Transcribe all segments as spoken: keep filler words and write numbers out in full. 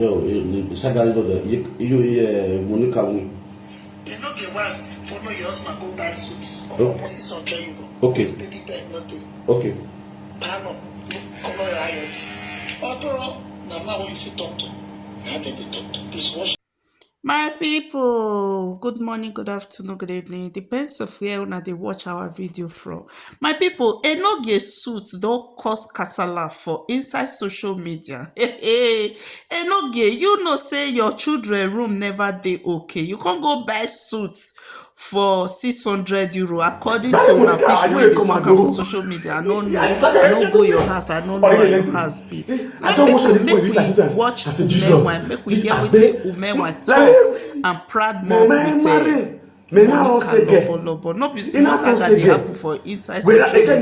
Yo, you, you, Sagari go there. You, you, uh, Monica win. You know the wife follow your husband go buy suit Oh. for six hundred euro. Okay. Baby bed not dey. Okay. Pano, color your irons. Although na man wey you fit talk to, na dem dey talk to. Please watch. My people, good morning, good afternoon, good evening. Depends of where una dey watch our video from. My people, Enogie suit don cause kasala for inside social media. Enogie, you know say your children room never dey okay. You can't go buy suits for six hundred euro, according to una people wey dey talk am for social media. I no know. I no go your house. I no know how your house be. Make we watch Umewan, make we hear wetin Umewan talk and proud mom with Monica lobo lobo. No be small saga dey happen for inside social media.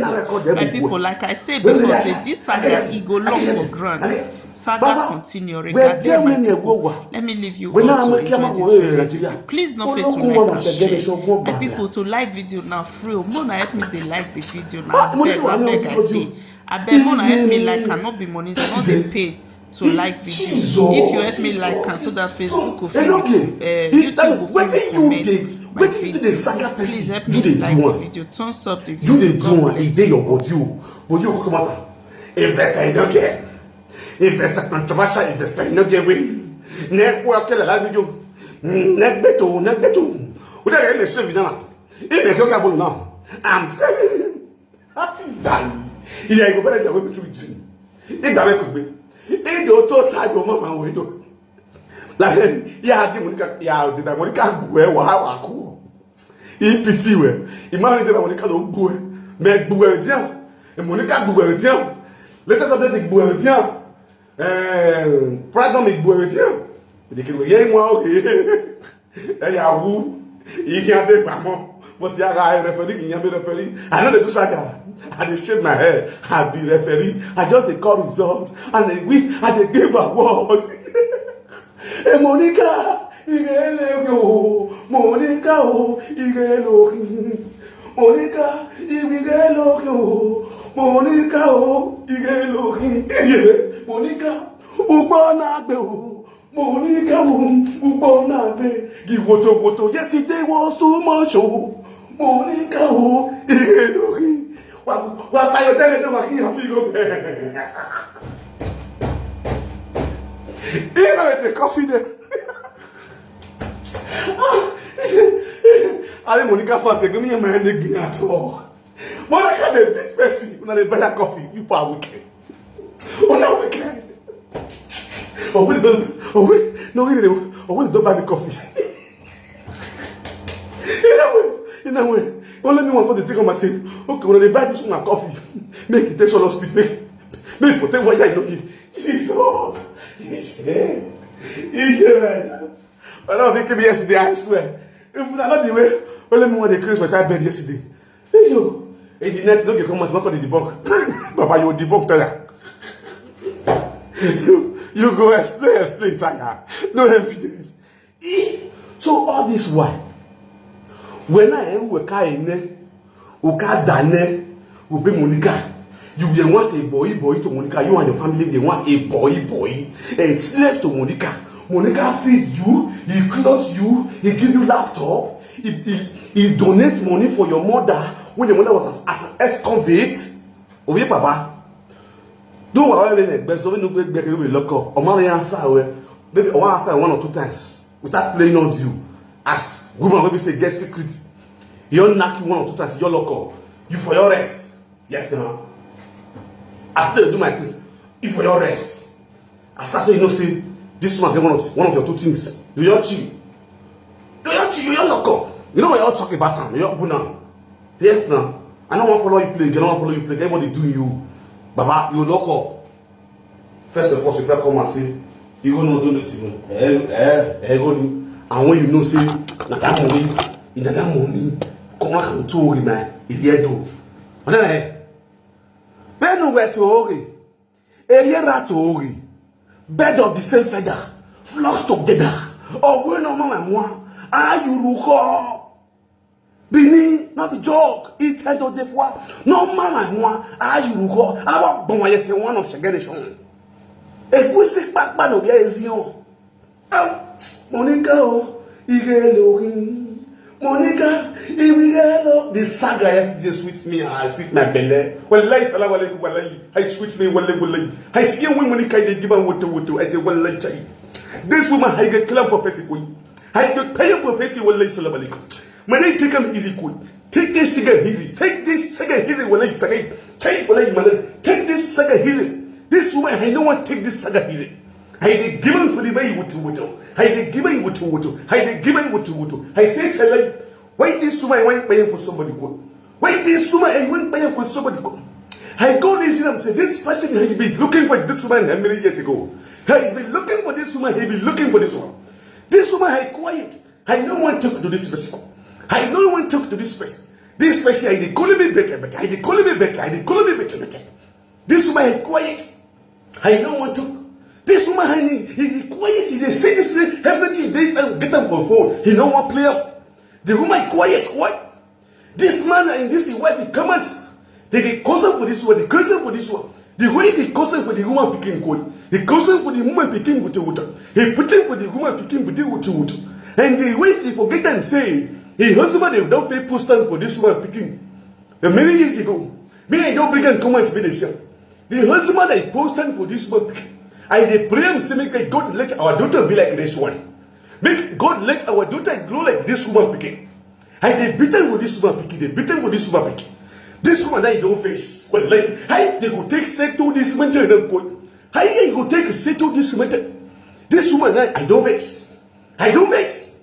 My people, like I say before, say this saga e go long for ground. Saga continue regarding, my people. Let me leave you all to enjoy this very video. Please no fail to like and share. My people, to like video now free o. Una help me dey like the video now. Abeg, abeg, I dey. Abeg, una help me like am, no be money, dem no dey pay to like video. If you help me like am so that Facebook go fit, uh, YouTube go fit comment my video. Please help me like the video, thumbs up the video. God bless you. But you come out. Investor, you don't get. Investor, controversial investor, you don't get win. Next work, kill a live video. Next beto, next beto. What are you saying now? If you don't get now, I'm saying. Happy die. Yeah, you better get away with you. If that way could be. If you don't touch, I don't know my way to. Like, yeah, the Monica, yeah, the Monica, where, where, where, where, E P T where. Imagine that Monica don't go. Me go where there. Monica go where there. Latest update go where there. Eh, Prada me go where there. They can hear him, okay. Hey, Yahoo. He can't take my mom. But yeah, I referee, he can't referee. I know they do saga. I dey shave my hair. I be referee. I just dey call results. And they win. And they give award. Hey, Monica, ị ga-ele gị o. Monica o, ị ga-ele gị. Monica, ị ga-ele gị o. Monica o, ị ga-ele gị. Monica, ụgbọ na-agba o. Monica o, ụgbọ na-agba. The woto woto yesterday was too much o. Monica o, ị ga-ele gị. Wa, wa, pa your tele no wa here fi go. You know the coffee there. I mean, Monica first, give me a man the at all. Monica, the big person, when they buy that coffee, you are wicked. Una wicked. Oh, wait, oh, wait, no, wait, oh, wait, don't buy me coffee. In a way, in a way, only me want to take on myself. Okay, when they buy this one coffee, make it take so long speed, make, make it take one year, you know, Jesus, Jesus, Jesus. But I don't think yesterday, I swear. If I not the way, only me want the Christmas I bed yesterday. Hey, yo, in the night, no get come out, not the debunk. Baba, you debunk tire. You, you go explain, explain tire. No evidence. Eh, so all this while, when I am Weka Ene, Uka Dane, Ube Monica, you were once a boy, boy to Monica, you and your family were once a boy, boy, a slave to Monica. Monica feed you, he clothes you, he give you laptop, he, he, he donates money for your mother when your mother was as, as an ex-convict. Oye, Papa. Do what I mean, but so we no go back to lock up. Or money answer, well, maybe I want answer one or two times without playing on you. As woman, when we say get secret, you knock you one or two times, you lock up. You for your rest. Yes, now. I still do my things. You for your rest. As I say, you know, see, this man get one of, one of your two things. You your cheat. You your cheat, you your lock up. You know what you talk about him. You your put now. Yes, now. I don't want to follow you play. I don't want to follow you play. Everybody do you. Baba, you lock up. First of all, if I come and say, you go no do nothing. Eh, eh, eh, go do. And when you know, say, na that money, na that money, come on, come to me, man. If you do. But then, eh, but nowhere to worry. Area rat to worry. Bird of the same feather, flocks together. Oh, we no mama one. Are you ruko? Bini, not be joke. It end of the fois. No mama one. Are you ruko? I want bon yes one of generation. Ekwesị kpakpando bịa ezi ọ. Au, Monica o, ihe eloghị. Monica, iwe ihe elo. The saga yesterday sweet me, I sweet my belly. Wallahi, salam alaikum, wallahi. I sweet me, wallahi, wallahi. I see when Monica dey give am woto woto. I say, wallahi, chai. This woman, I get kill am for person, boy. I get pay am for person, wallahi, salam alaikum. Man, I take am easy, cool. Take this cigar easy. Take this cigar easy, wallahi, sagai. Take, wallahi, man. Take this cigar easy. This woman, I no want take this cigar easy. I dey give am for the way woto woto. I dey give am woto woto. I dey give am woto woto. I say, Salai, why this woman want pay for somebody, cool? Why this woman I want pay for somebody, cool? I go listen and say, this person has been looking for this woman how many years ago. He has been looking for this woman. He been looking for this woman. This woman, I quiet. I no want talk to this person. I no want talk to this person. This person, I dey call me better, but I dey call me better. I dey call me better, better. This woman, I quiet. I no want talk. This woman, I need, he, he quiet. He dey say this thing, everything dey um, get am for phone. He no want play up. The woman quiet. What? This man and this his wife, he come out. They dey cause am for this one. They cause am for this one. The way they cause am for the woman pikin cold. He cause am for the woman pikin with the water. He put am for the woman pikin with the water water. And the way they forget and say, his husband they don't pay post time for this woman pikin. A many years ago, me I don't bring am come out make they share. The husband I post time for this woman pikin. I dey pray and say make God let our daughter be like this one. Make God let our daughter grow like this woman pikin. I dey beat am for this woman pikin. Dey beat am for this woman pikin. This woman now I don vex. Wallahi, how they go take settle this matter now, God? How they go take settle this matter? This woman now I don vex. I don vex.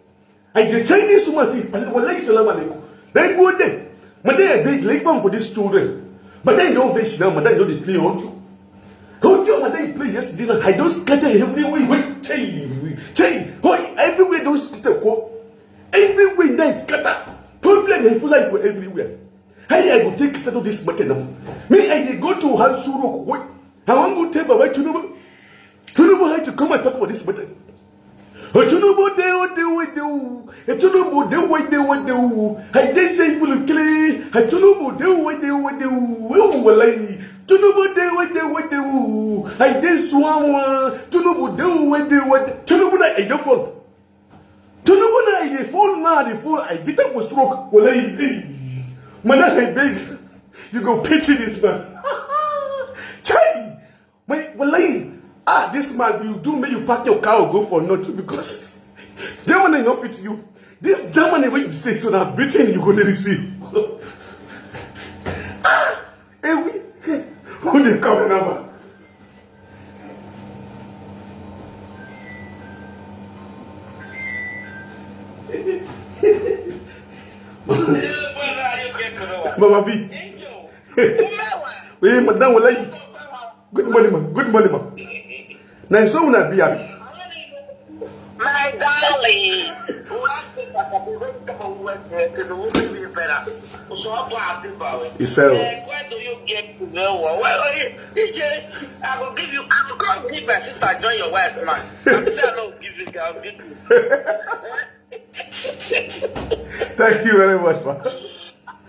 I dey tell this woman say, wallahi, salam alaikum. Then go there. Madam, I beg, leave am for these children. Madam, I don vex now. Madam, I don dey play audio. Audio, madam, I play yesterday night. I don scatter everywhere. Wait, chai, chai. Hoi, everywhere don scatter. Everywhere now scatter. Problem and full life for everywhere. How I go take settle this matter now? Me, I dey go to house to work. Wait, I wan go tell Baba Tinubu. Tinubu had to come and talk for this matter. Tinubu dey, oh, dey, oh, dey, oh. Tinubu dey, oh, dey, oh, dey, oh. I dey say people kill. Tinubu dey, oh, dey, oh, dey, oh. Oh, wallahi. Tinubu dey, oh, dey, oh, dey, oh. I dey swam. Tinubu dey, oh, dey, oh, dey. Tinubu na I dey fall. Tinubu na I dey fall now, I dey fall. I get up for stroke. Wallahi, hey. Man, I beg. You go pity this man. Chai. My, wallahi, ah, this man, you do me, you pack your car, go for nothing because Germany no fit you. This Germany where you stay so now, beating you gonna receive. Ah, hey, we, who dey come number? Mama B. Hey, madam, wallahi. Good morning, ma. Good morning, ma. Na so una be, abi? My darling, what is the West? So what about the power? He said, eh, where do you get to know? Well, well, he, he said, I will give you, I will come give my sister, join your wife, man. I say I don't give you, I'll give you. Thank you very much, ma.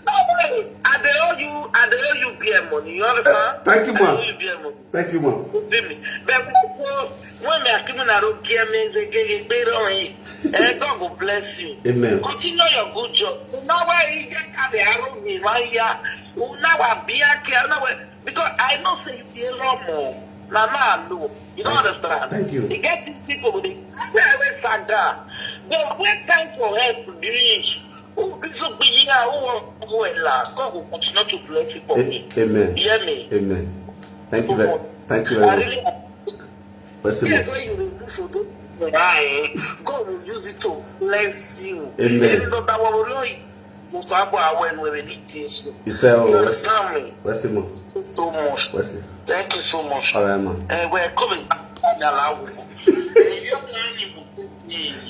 No worry. I dey owe you, I dey owe you beer money. You understand? Thank you, ma. I owe you beer money. Thank you, ma. You see me? But before, when me ask you na ro give me the gay gay on it. Eh, God will bless you. Amen. Continue your good job. Now why you get carry around me, why ya? Now I be a care. Now why? Because I know say you dey wrong, oh. Na na no. You don't understand. Thank you. You get these people with the where I saga. But when time for help reach, who be so big here, who want to go and laugh? God will continue to bless you for me. Amen. You hear me? Amen. Thank you very, thank you very much. I really Bless you, yes, ma. When you reduce your God will use it to bless you. Amen. Even though that one will He said, oh, you understand me? Bless you, ma. So much. Bless you. Thank you so much. All right, ma. Eh, we're coming back. Eh, you're telling me to take me. Eh,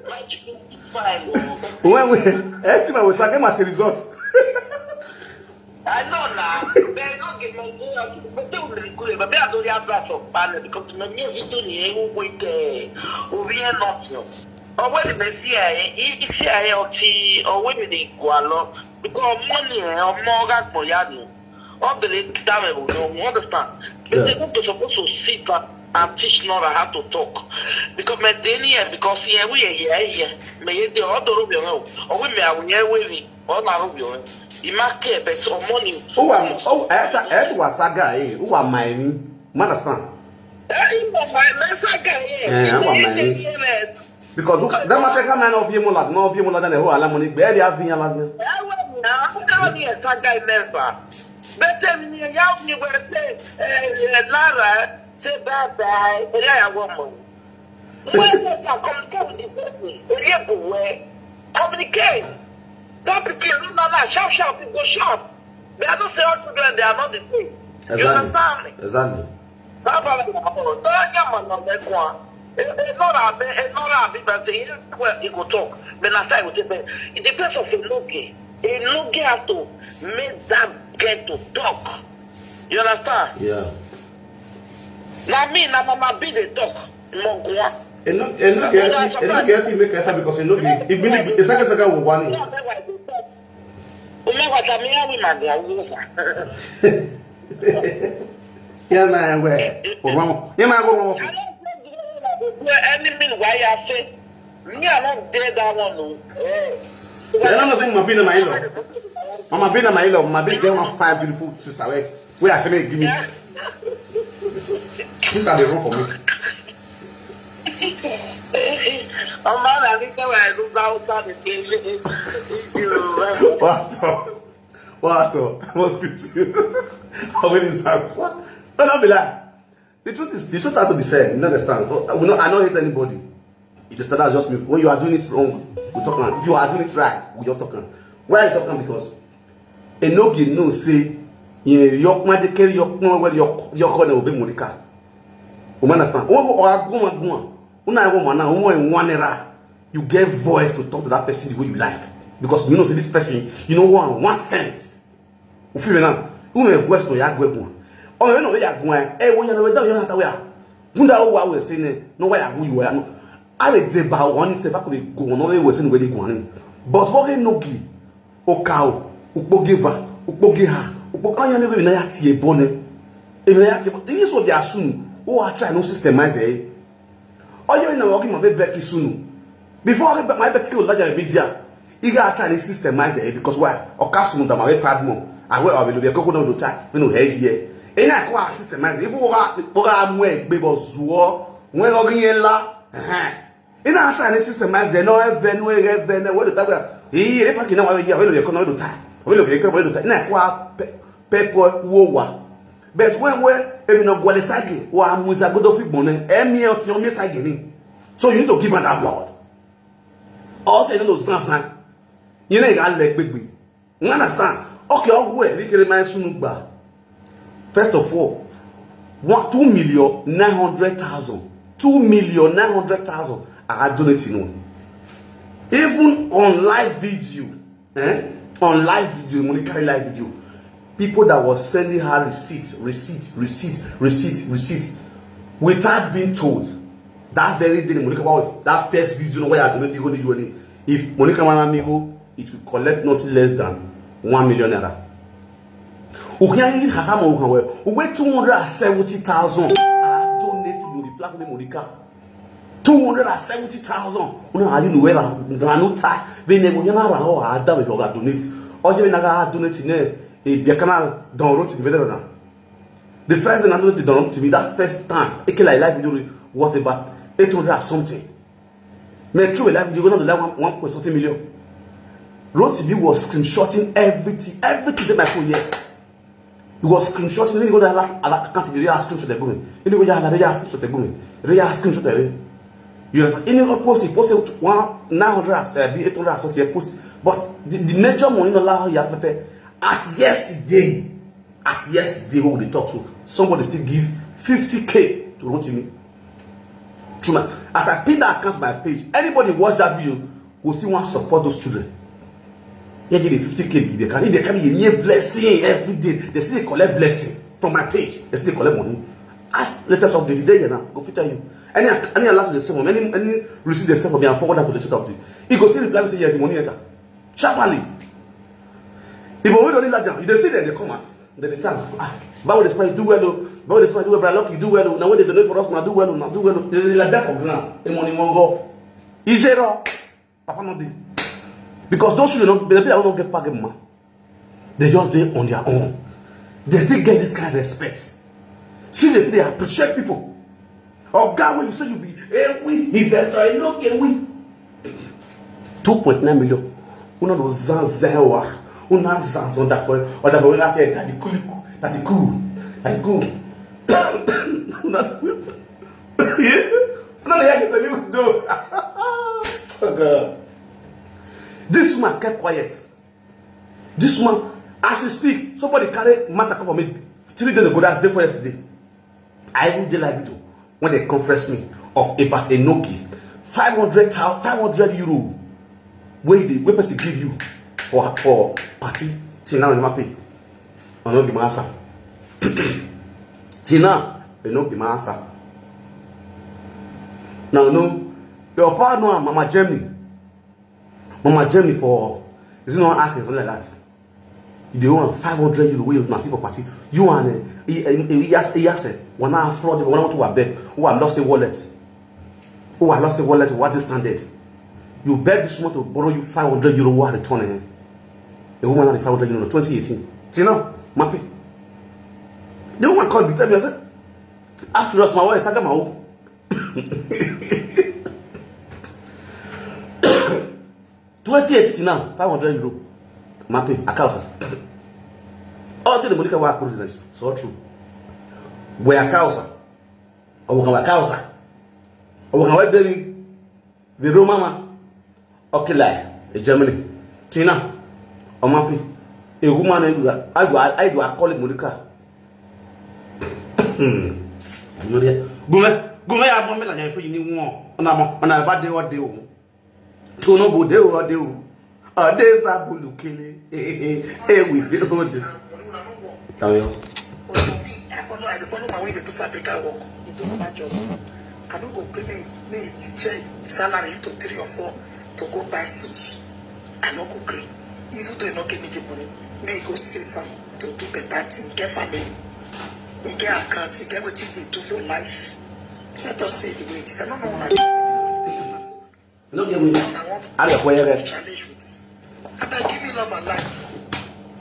my children fine, oh. When we, everything I was talking about the results. I know now. They don't give me good. But they will be good. But they are doing a blast of banner because the music to me who wait there. Who we are not. Or when the Messi, eh, he, he say, eh, or he, or when they go along. Because money, eh, or more gas for yard, no. All the late time, eh, we don't understand. But they go suppose to sit down and teach Nora how to talk. Because me dey here, because here we are here, here. Me ye dey all the room, you know. Or we me are here, we we all our room, you know. He might care, but some money. Who am oh eta et wasaga eh? Who am I? You understand? Eh, he was my messager here. Eh, how am I? Here. Because look, that matter can man of you more like no of you more than who alamoni. Where they have been lazia. Now, how the saga member? But tell me, how you were saying, eh, Lara, say bye bye. Area woman. Why don't you communicate with the person? Area go where? Communicate. Don't be killed. No, no, no. Shout, shout. It go sharp. They are not say all children. They are not the same. You understand me? Exactly. Baba, no, no, no, no, no. Enora be, Enora be, but the well, he go talk. But na time we take. It depends on Enoge. Enoge have to make that girl to talk. You understand? Yeah. Now me, now Mama B dey talk. Mogwa. And not and not get and not get to make it because you know the it really it's like a second one. Umegwa tamia we magwa uwa. Yeah, man, where? Wrong. Yeah, man, go wrong. Any mean why you say me I not dare that one. Oh. I don't know if Mama Bina my in-law. Mama Bina my in-law. Mama Bina get one fine beautiful sister. Where? Where I say make give me. Sister dey run for me. Ọmọ àlà ní kẹwàá ẹ̀rú bá ó bá mi pé ilé ìdúró. What? What? What's good to you? How many answer? No, don't be lie. The truth is, the truth has to be said. You understand? For, we know, I don't hate anybody. It is that's just me. When you are doing it wrong, we talk. Am. If you are doing it right, we just talk. Am. Why I talk? Am? Because Enoge know say you your mother carry your your your your corner will be Monica. You understand? Oh, oh, go on, go on. Una go man now. One in one era. You get voice to talk to that person the way you like because you know say this person you know one one cent. You feel me now? You know voice to your go one. Oh, you know where you are going. Eh, when you know where you are going. Wonder how I will say no. No why who you are. No. I will say about one self I could go on. No way was in where they going. But what Enoge, Okao, Ukpogiva, Ukpogiha, Ukpokanya never na ya tie bone. If na ya tie, this what they assume. Oh, I try no systemize eh. Oye na wagi ma be beki sunu. Before I be my beki o laja media. Iga ata ni systemize eh because why? Okasunu da ma be proud mo. Awe o be lo be koko na do ta. Me no he ye. Ina ko systemize. Ibu wa wa mu e gbe bo zuo. Won lo gin la. Eh. Ina ata ni systemize no even no even we do ta. Ii, e fa kina wa ye we lo be ko na do ta. We lo be ko we do ta. Ina ko pe pe ko wo wa. But when we emi no gwale sage wa muza godo fi gbon e mi o ti o mi sage ni. So you need to give her that blood. Also you know zan zan. You know you got leg big. You understand? Okay, all we we kere my sunu gba. First of all, one two million nine hundred thousand. Two million nine hundred thousand I donate no. Even on live video, eh? On live video, money carry live video. People that was sending her receipts, receipt, receipt, receipt, receipt, without being told. That very day, Monica, that first video, where I donate, you go usually. If Monica Manamigo, it will collect nothing less than one million naira. Ukiya even hakama ukanwe, uwe two hundred and seventy thousand. I donate to the platform Monica. Two hundred and seventy thousand. Una ayu nuwela na no ta. Be ne mo yana ra ho ada be ga donate. Oje be na ga donate ne e be kana don road to be there na. The first thing I know the don to me that first time. Eke like life video was about eight hundred or something. Me true life video go down to like one, one point something million. Rotimi was screenshotting everything, everything that my phone here. He was screenshotting. He go that like, like can't be real screenshot the going. He go yeah, real screenshot the going. Real screenshot the. You understand? Any post he posted one nine hundred as uh, be eight hundred as something he post. But the, the major money no allow you have at yesterday. As yesterday when we talk so, somebody still give fifty k to Rotimi. True man. As I pin that account to my page, anybody watch that video will still want to support those children. They give me fifty k. They can, they can be a blessing every day. They still collect blessing from my page. They still collect money. As latest update today, you know, go feature you. Any any alert they send from any any receipt they send from me, I forward that to the chat of the. He go still reply say yes, the money enter. Sharply. If we don't like them, you dey see them, they come out. Then they tell, ah, báwo dey spy do well o. But this man do well, brother. Lucky, you do well. Now what they donate for us, now do well, now do well. They, they like that for ground. The money won't go. Is it wrong? Papa no dey. Because those children, no, the people don't get package, man. They just dey on their own. They fit get this kind of respect. See, they fit dey appreciate people. Oga, when you say you be every investor, you no get we. Two point nine million. Una no zan zan wa. Una zan zan da for, or da for, we say that the cool, that the cool, that the cool. Una, una dey hear say we do. Oh God. This woman kept quiet. This woman, as we speak, somebody carry matter come for me three days ago. That's day for yesterday. I even did live video when they conference me of about Enoki, five hundred, five hundred euro. Where the where person give you for for party till now you ma pay. I no give my answer. Till now, you no give my answer. Now no, your power no, Mama Germany. Mama Germany for, is it not acting something like that? You dey owe five hundred euro wey you na see for party. You and uh, he, he, he, he ask, he ask, uh, one hour fraud, one hour to a bed. Oh, I lost a wallet. Oh, I lost a wallet. What this standard? You beg this woman to borrow you five hundred euro. What return? Eh? A woman had five hundred euro, twenty eighteen. See now, mappy. The woman called me, tell me, I said, after us, my wife, I got my own. Twenty eighty now, five hundred euro. Mapping, Akausa. All thing the Monica wa put in this, so true. Where Akausa? Or we can Akausa? Or we can wait then the Roma man. Okay, like a Germany. Tina, or Mappy. A woman, I do, I do, I do, I call it Monica. Hmm. Gume, gume, I want me like you need one. And I'm on a bad day or day. Tono go dey o, dey o. Ade Zabulukele. Eh, we dey o, dey. Tayo. I follow, I dey follow my way dey do fabrica work. You do my job. I no go pay me, me change salary into three or four to go buy suits. I no go gree. Even though you no give me the money, me go save am to do better thing, get family. You get account, you get wetin you dey do for life. Let us say the way it is. I don't know what I do. No get me. I dey quiet. Challenge with. Abeg, give me love and life.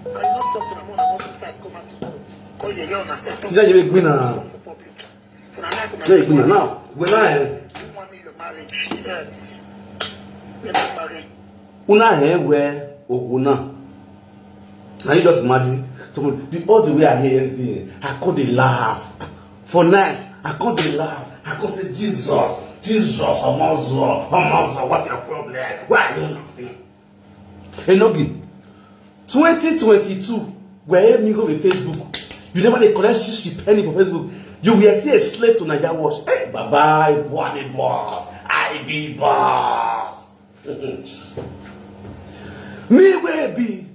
I no stop una, una must start come out to come here, here una sef. See that you make me now. Stop for public. For una like una. Make me now. When I. You want me your marriage? Yeah. Make me marry. Una eh where Oguna. Can you just imagine? So the all the way I hear yesterday, I call the laugh. For night, I call the laugh. I call say, Jesus, Jesus, Amazo, Amazo, what's your problem? Why are you laughing? Enogi, twenty twenty-two, where me go with Facebook. You never dey collect sixty penny for Facebook. You will see a slave to Naija wash. Hey, bye bye, boy, boss. I be boss. Me wey be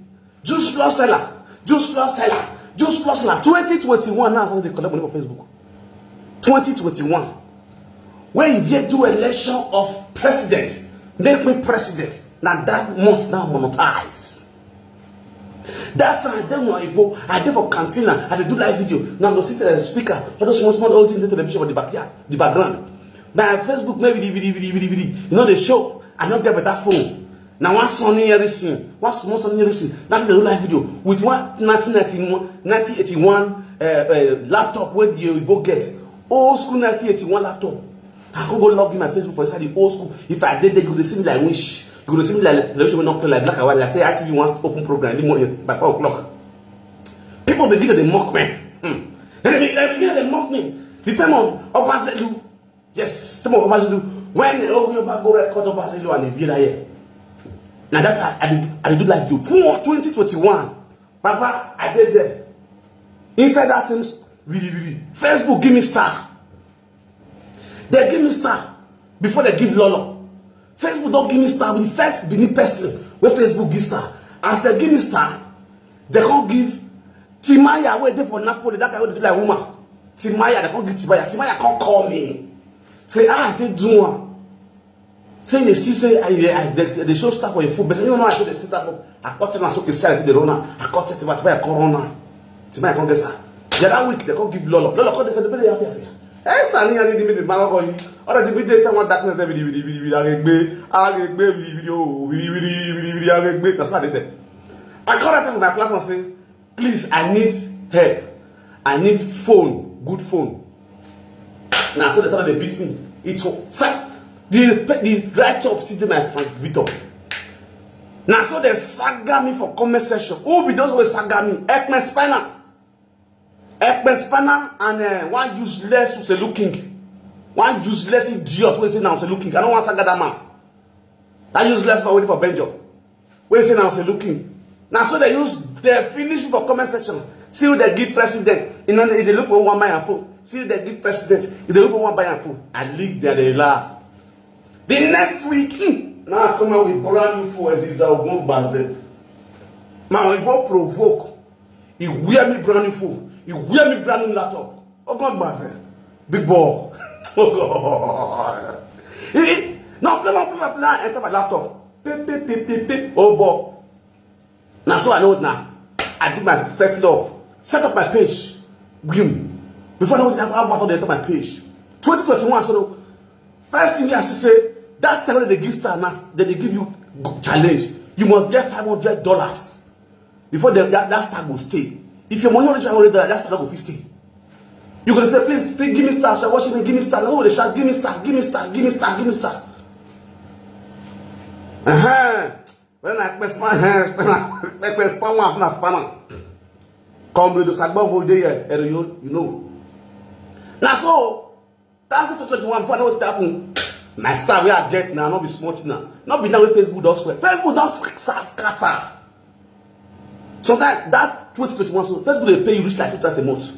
juice law seller, juice law seller, juice law seller. Twenty twenty-one now, I dey collect money for Facebook. Twenty twenty-one, where if you do election of president, make me president. Now that month now monetize. That time I dey my Igbo, I dey for canteen, I dey do live video. Now go sit the speaker, all those small small old things dey television for the backyard, the background. My Facebook maybe the video, video, video, video. You know the show. I don't get better phone. Now one Sony everything, one small Sony everything. Now they do live video with one nineteen ninety-one, nineteen eighty-one uh, uh, laptop where the Igbo get. Old school nineteen eighty-one laptop. I could go log in my Facebook for inside the old school. If I did there, you could see me like wish. You could see me like television not play like black and white. Like say I T V wants open program in the morning by four o'clock. People begin to dey mock me. Hmm. They begin, they begin to mock me. The time of Obaselu. Yes, time of Obaselu. When the Ogun Oba go record Obaselu and the Villa here. Now that I, I, did, I did do live video. Poor twenty twenty-one. Papa, I did there. Inside that same s- really, really. Facebook give me star. They give me star before they give Lolo. Facebook don't give me star with the first Benin person where Facebook give star. As they give me star, they can't give Timaya where they for Napoli, that guy where they do like woman. Timaya, they can't give Timaya. Timaya can't call me. Say, ah, I take do one. Say they see say I, I, they, they show stuff for your food, but you know I show they sit up. I cut them and so they say I did the runner. I cut it, but I can't run now. Timaya can't get star. The other week, they come give Lolo. Lolo come dey celebrate the happy as eh, Sani, I didn't mean the man call you. All the people they say one darkness, they wiri, wiri, wiri, wiri, aregbe, aregbe, wiri, wiri, oh, wiri, wiri, wiri, wiri, aregbe. That's what I did there. I call that time on my platform say, please, I need help. I need phone, good phone. Now, so they started to beat me. It was, the, the right up city, my friend Victor. Now, so they saga me for comment section. Who be those who saga me? Ekme Spinner. Ekpe Spinner and uh, one useless Uselu King. One useless idiot wey say na Uselu King. I don't want saga that man. That useless man waiting for Benjo. Wey say na Uselu King. Now so they use they finish for comment section. See who they give president. You know they look for one buy and phone. See who they give president. They look for one buy and phone. I leak there, they laugh. The next week, hmm, now I come out with brand new phone as is Ogun Baze. Now we go provoke. He wear me brand new phone. He wear me brand new laptop. Oh God, Baze. Big ball. Oh God. He, no, play, no, play, play, enter my laptop. Pip, pip, pip, pip, pip. Oh, ball. Now, so I know it now. I do my setting up. Set up my page. Boom. Before I know it, I have to enter my page. twenty twenty-one, so first thing I see say, that time when they give star, now, they, they give you challenge. You must get five hundred dollars. Before the, that, that star go stay. If your money no reach five hundred dollars, that star no go fit stay. You gonna say, please, please give me star. So I watch me, give me star. No, they shout, give me star, give me star, give me star, give me star. Uh-huh. When I press my hands, when I press my one, press my one. Come, bro, the Sagbo for there, you know. Now, so, that's it, twenty-one, before I know what happen. My star, we are get now, not be smart now. Not be now with Facebook, don't swear. Facebook, don't scatter. Sometimes that twenty twenty-one, so Facebook, they pay you reach like two times a month.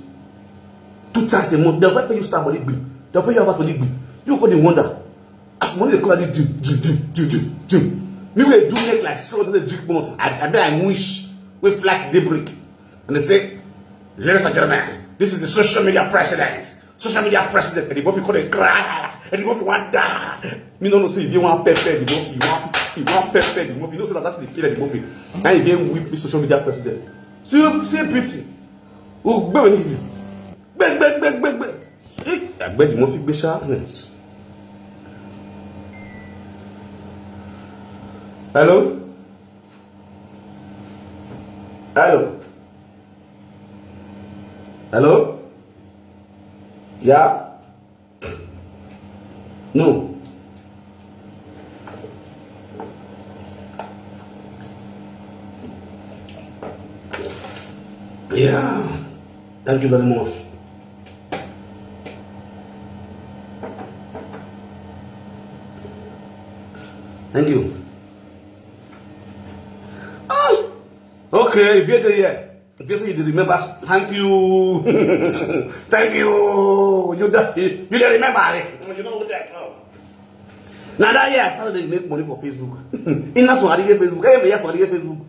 Two times a month. They'll pay you star money bill. They'll pay you about money bill. You go dey wonder. As money they call this do, do, do, do, do, do. Me, we do make like straw, they drink month. I, I bet I wish we flash daybreak. And they say, ladies and gentlemen, this is the social media president. Social media president. And the boy call it cry. And the boy want die. Me no know say if you want pepper, the boy, you want, you want pepper, the boy. You know so that that's the killer, the boy. Now you get whip me social media president. So you say pity. Oh, gbẹ, gbẹ, gbẹ, gbẹ, gbẹ. Eh, agbẹjì mo fi gbé ṣá. Hmm. Hello? Hello? Hello? Yeah? No. Yeah. Thank you very much. Thank you. Ah, okay, if you're there, if you say you remember, thank you. Thank you. You don't, you don't remember it. You know what I come. Now that year, I started to make money for Facebook. In that one, I didn't get Facebook. Hey, yes, I didn't get Facebook.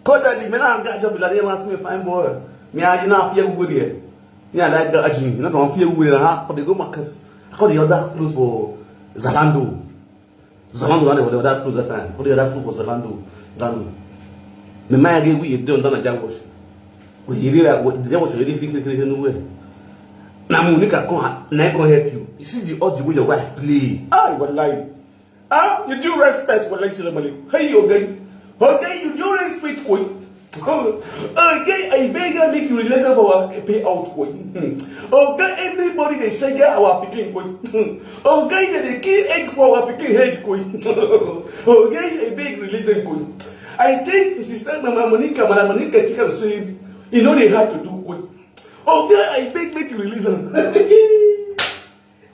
Cause that the man I got job like last me fine boy. Me, I didn't have fear good there. Me, I like that. You know, don't fear good there. Huh? But they go my cause. I call the other clothes for Zalando. Zalando, they were that clothes that time. Call the other clothes for Zalando. Zalando. The man I get we don't done a job wash. We really like what the job wash really fix fix anywhere. Now Monica come, now come help you. You see the odd way your wife play. Ah, you were lying. Ah, you do respect what like ceremony. Hey, okay. Okay, you do respect koi. Okay, I beg you make you relation for our payout koi. Okay, everybody they say yeah our picking koi. Okay, they, they kill egg for our picking head koi. Okay, I beg relation koi. I think Missus Mama Monica, Mama Monica, chicken say you know they had to do koi. Okay, I beg make you release them.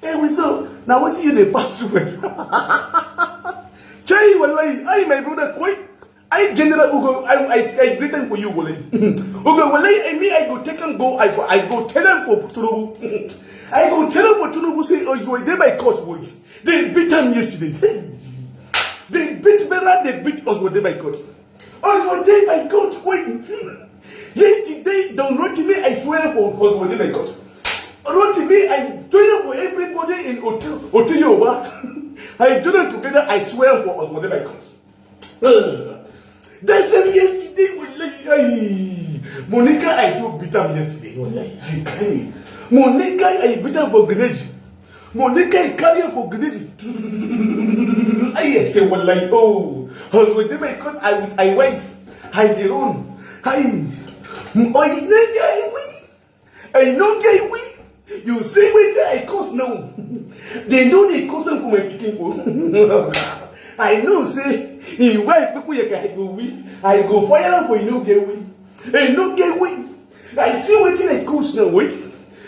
Hey, we so now what you dey pass through first? Chai, wallahi, I my brother, quite. I general Ugo, I I I greet them for you, wallahi. Ugo, wallahi, I mean, I go take and go, I for I go tell them for Tunubu. I go tell them for Tunubu say, oh, you were there by court, boys. They beat them yesterday. They beat Vera, they beat us with them by court. Us with them by court, wait. Yesterday, don't run to me, I swear for us with them by court. Run to me, I tell you for everybody in Otu Otuyoba. I do them together, I swear for us with them by court. They said yesterday, we lay. Monica, I do beat am yesterday. Wallahi, I, I, Monica, I beat am for grenade. Monica, I carry am for grenade. I say, wallahi, oh, I was with them, I caught, I with my wife. I dey run. I, oh, you know, I win. I no get win. You see wetin I cause now? They no dey cause am for my pikin o. I know say him wife people yeka I go win. I go fire am for e no get win. I no get win. I see wetin I cause now, wait.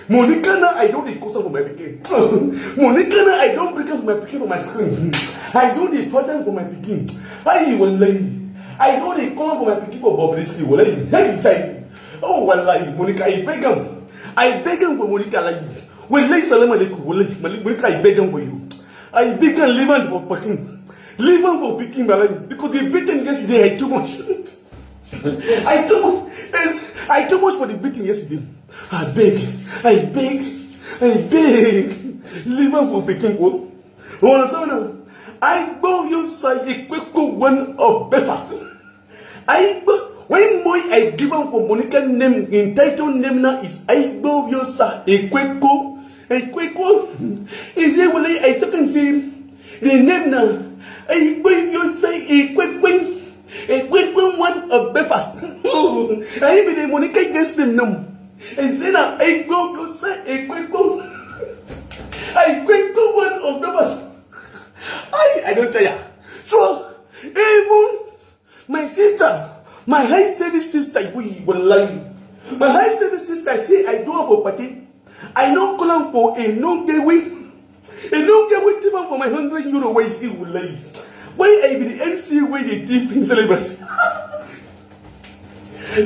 Monica now I don dey cause am for my pikin. Monica now I don bring am for my pikin for my screen. I don dey fight am for my pikin. Ayi wallahi. I don dey call am for my pikin for Bobrisky wallahi. Hey child. Oh wallahi, Monica, I beg am. I beg am for Monica like this. Wallahi, salam alaikum. Wallahi, Malik, Monica, I beg am for you. I beg am, leave am for pikin. Leave am for pikin, wallahi. Because the beating yesterday, I too much. I too much. Yes, I too much for the beating yesterday. I beg, I beg, I beg. Leave am for pikin, oh. You understand now? I go you say a quick one of breakfast. Aigbo, when boy I give am for Monica name, in title name now is Aigbo Yosa Ekweko. Ekweko. Is it really I second say the name now? Aigbo Yosa Ekweko. Ekweko one of breakfast. I be the Monica guest name now. I say now Aigbo Yosa Ekweko. Ekweko one of breakfast. I I don't tire. So even my sister, my high service sister, we were lying. My high service sister say I do have a party. I no call am for a no get way. A no get way even for my hundred euro way he will lie. Why I be the M C way they thief in celebrants?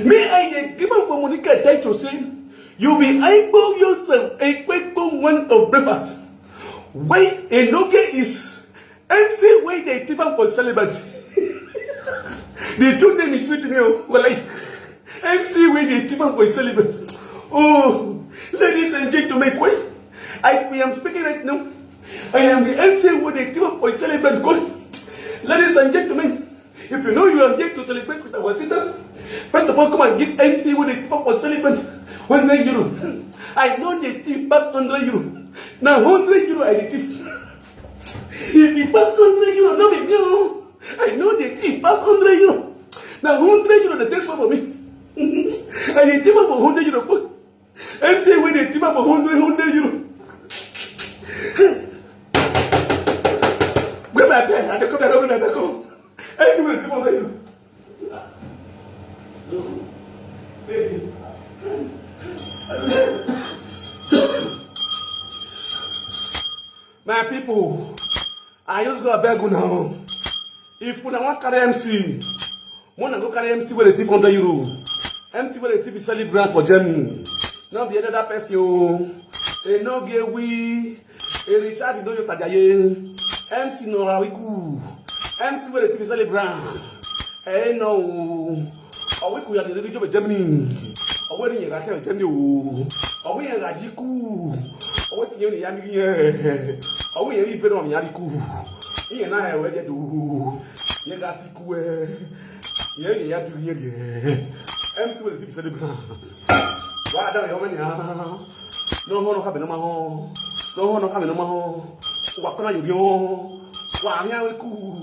Me I dey give am for Monica title say you be eyeball yourself a quick one of breakfast. Why a no get is M C wey dey thief am for celebrant. The two name is sweet me o. Walai. M C wey dey thief am for celebrant. Oh, ladies and gentlemen, koi. I we am speaking right now. I am the M C wey dey thief am for celebrant. Koi. Ladies and gentlemen, if you know you are here to celebrate with our sister, first of all, come and give M C wey dey thief am for celebrant one hundred euro. I know the thief pass hundred euro. Now hundred euro I dey thief. If e pass hundred euro, no be me o. I know the thief pass hundred euro. Na hundred euro dey take small for me. I dey thief am for hundred euro. M C wey dey thief am for hundred, hundred euro. Where my pen? I dey come, I dey come, I dey come. M C wey dey thief am for hundred euro. My people, I just go beg una o. If una wan carry M C, una go carry M C wey dey thief hundred euro. M C wey dey thief celebrant for Germany. No be another person o. E no get we. E Richard no just ajaye. M C no ra wiku. M C wey dey thief celebrant. E no o. Owiku ya dey religion for Germany. Owe ni yẹn rakẹ Germany o. Owe yẹn rajiku. Owe ti yẹn ni ya mi yẹn. Owe yẹn ni ife náà ni ya mi ku. Iye na e we je do. Ye ga si ku e. Ye ye ya du ye ye. M C wey dey thief celebrant. Wa da yo manya. No ho no ha be no ma ho. No ho no ha be no ma ho. Wa kona yo yo. Wa nya we ku.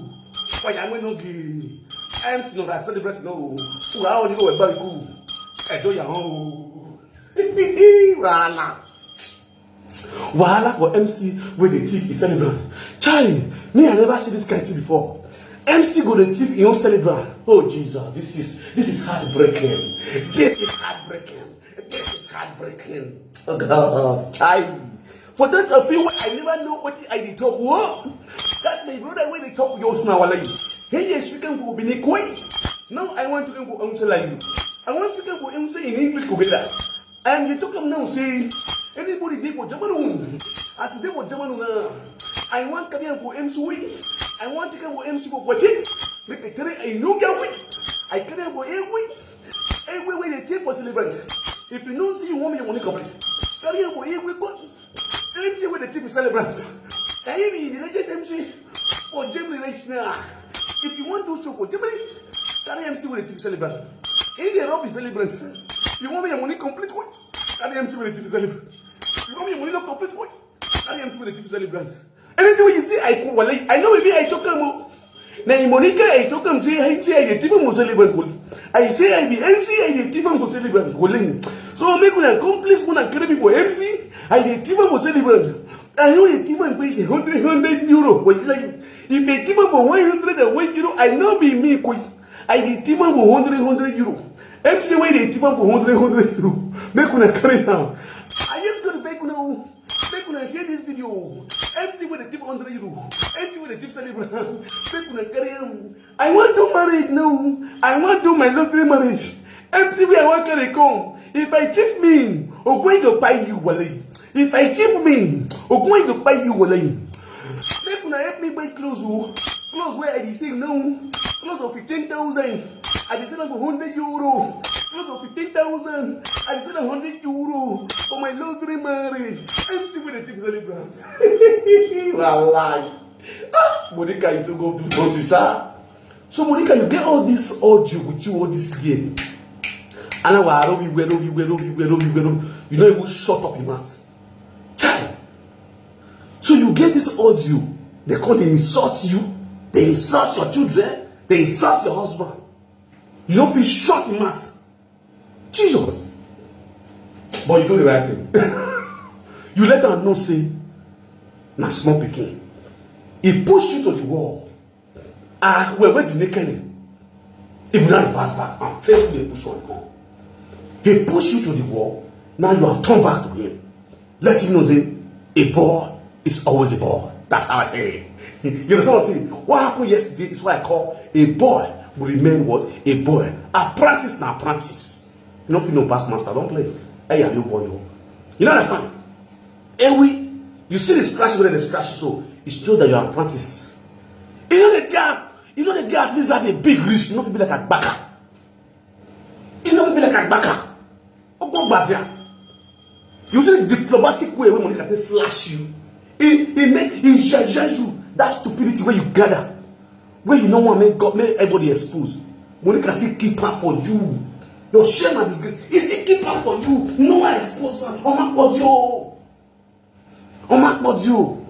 Wa ya we no gi. M C no ra celebrant no. Wa o ni go we ba we ku. E do ya ho. Wahala. Wahala for M C wey dey thief e celebrant. Chai, me I never see this kind thing before. M C go dey thief e own celebrant. Oh Jesus, this is this is heartbreaking. This is heartbreaking. This is heartbreaking. Oh God, chai. For those of you wey I never know wetin I dey talk. Whoa. That my brother wey dey talk yours na walai. He dey speak am for Benin koi. Now I want to go answer like you. I want to go answer in English together. And you talk am now say anybody dey for German o. As you dey for German o now, I wan carry am for M C wey. I wan take am for M C for Kwache. Make I tell you, I no get weak. I carry am for every every wey dey take for celebrant. If you know say you want me your money complete, carry am for every go. M C wey dey take for celebrant. Na him be the latest M C for Germany right now. If you want do show for Germany, carry M C wey dey take for celebrant. If they no be celebrants, you want me your money complete quick? Carry M C with the chief celebrant. You want me your money not complete quick? Carry M C with the chief celebrant. Anything wey you see, I cook, wale. I know maybe I talk am o. Na him Monica I talk am say M C I dey thief am for celebrant, wale. I say I be M C I dey thief am for celebrant, wale. So make una come please, una carry me for M C. I dey thief am for celebrant. I know dey thief am pay say hundred, hundred euro, wale. If I thief am for one hundred and one euro, I know be me, quick. I dey thief am for hundred, hundred euro. M C wey dey thief am for hundred, hundred euro. Make una carry am. I just gonna beg una o. Make una share this video. M C wey dey thief hundred euro. M C wey dey thief celebrant. Make una carry am. I wan do marriage now. I wan do my lottery marriage. M C wey I wan carry come. If I thief me, Ogwai go buy you, wale. If I thief me, Ogwai go buy you, wale. Make una help me buy clothes o. Clothes wey I dey sell now. Clothes of fifteen thousand. I dey sell am for hundred euro. Clothes of fifteen thousand. I dey sell am hundred euro for my lottery marriage. M C wey dey thief celebrant. Wallahi. Ah, Monica, you too go do something, sir. So Monica, you get all this audio with you all this year. And now, you no even shut up your mouth. Chai. So you get this audio. They come, they insult you. They insult your children. They insult your husband. You no fit shut your mouth. Jesus. But you do the right thing. You let am know say na small pikin. He push you to the wall. Ah, well, wait till naked. If not, he pass back and face you, they push on come. He push you to the wall. Now you have turned back to him. Let him know say a boy is always a boy. That's how I say it. You understand what I'm saying? What happened yesterday is what I call a boy will remain what? A boy. Apprentice na apprentice. You no fit know past master. Don't play. Hey, are you boy? You know understand? Ewi, you see the scratch where they scratch, so it shows that you are apprentice. You know the gap. You know the gap. These are the big risk. You no fit be like Agbaka. You no fit be like Agbaka. Ogbazia. You see the diplomatic way when Monica take flash you. He, he make, he judge you. That stupidity where you gather, where you no want make God, make everybody expose. Monica fit keep am for you. Your shame and disgrace, he still keep am for you. No one expose am. Omo akpọju o. Omo akpọju o.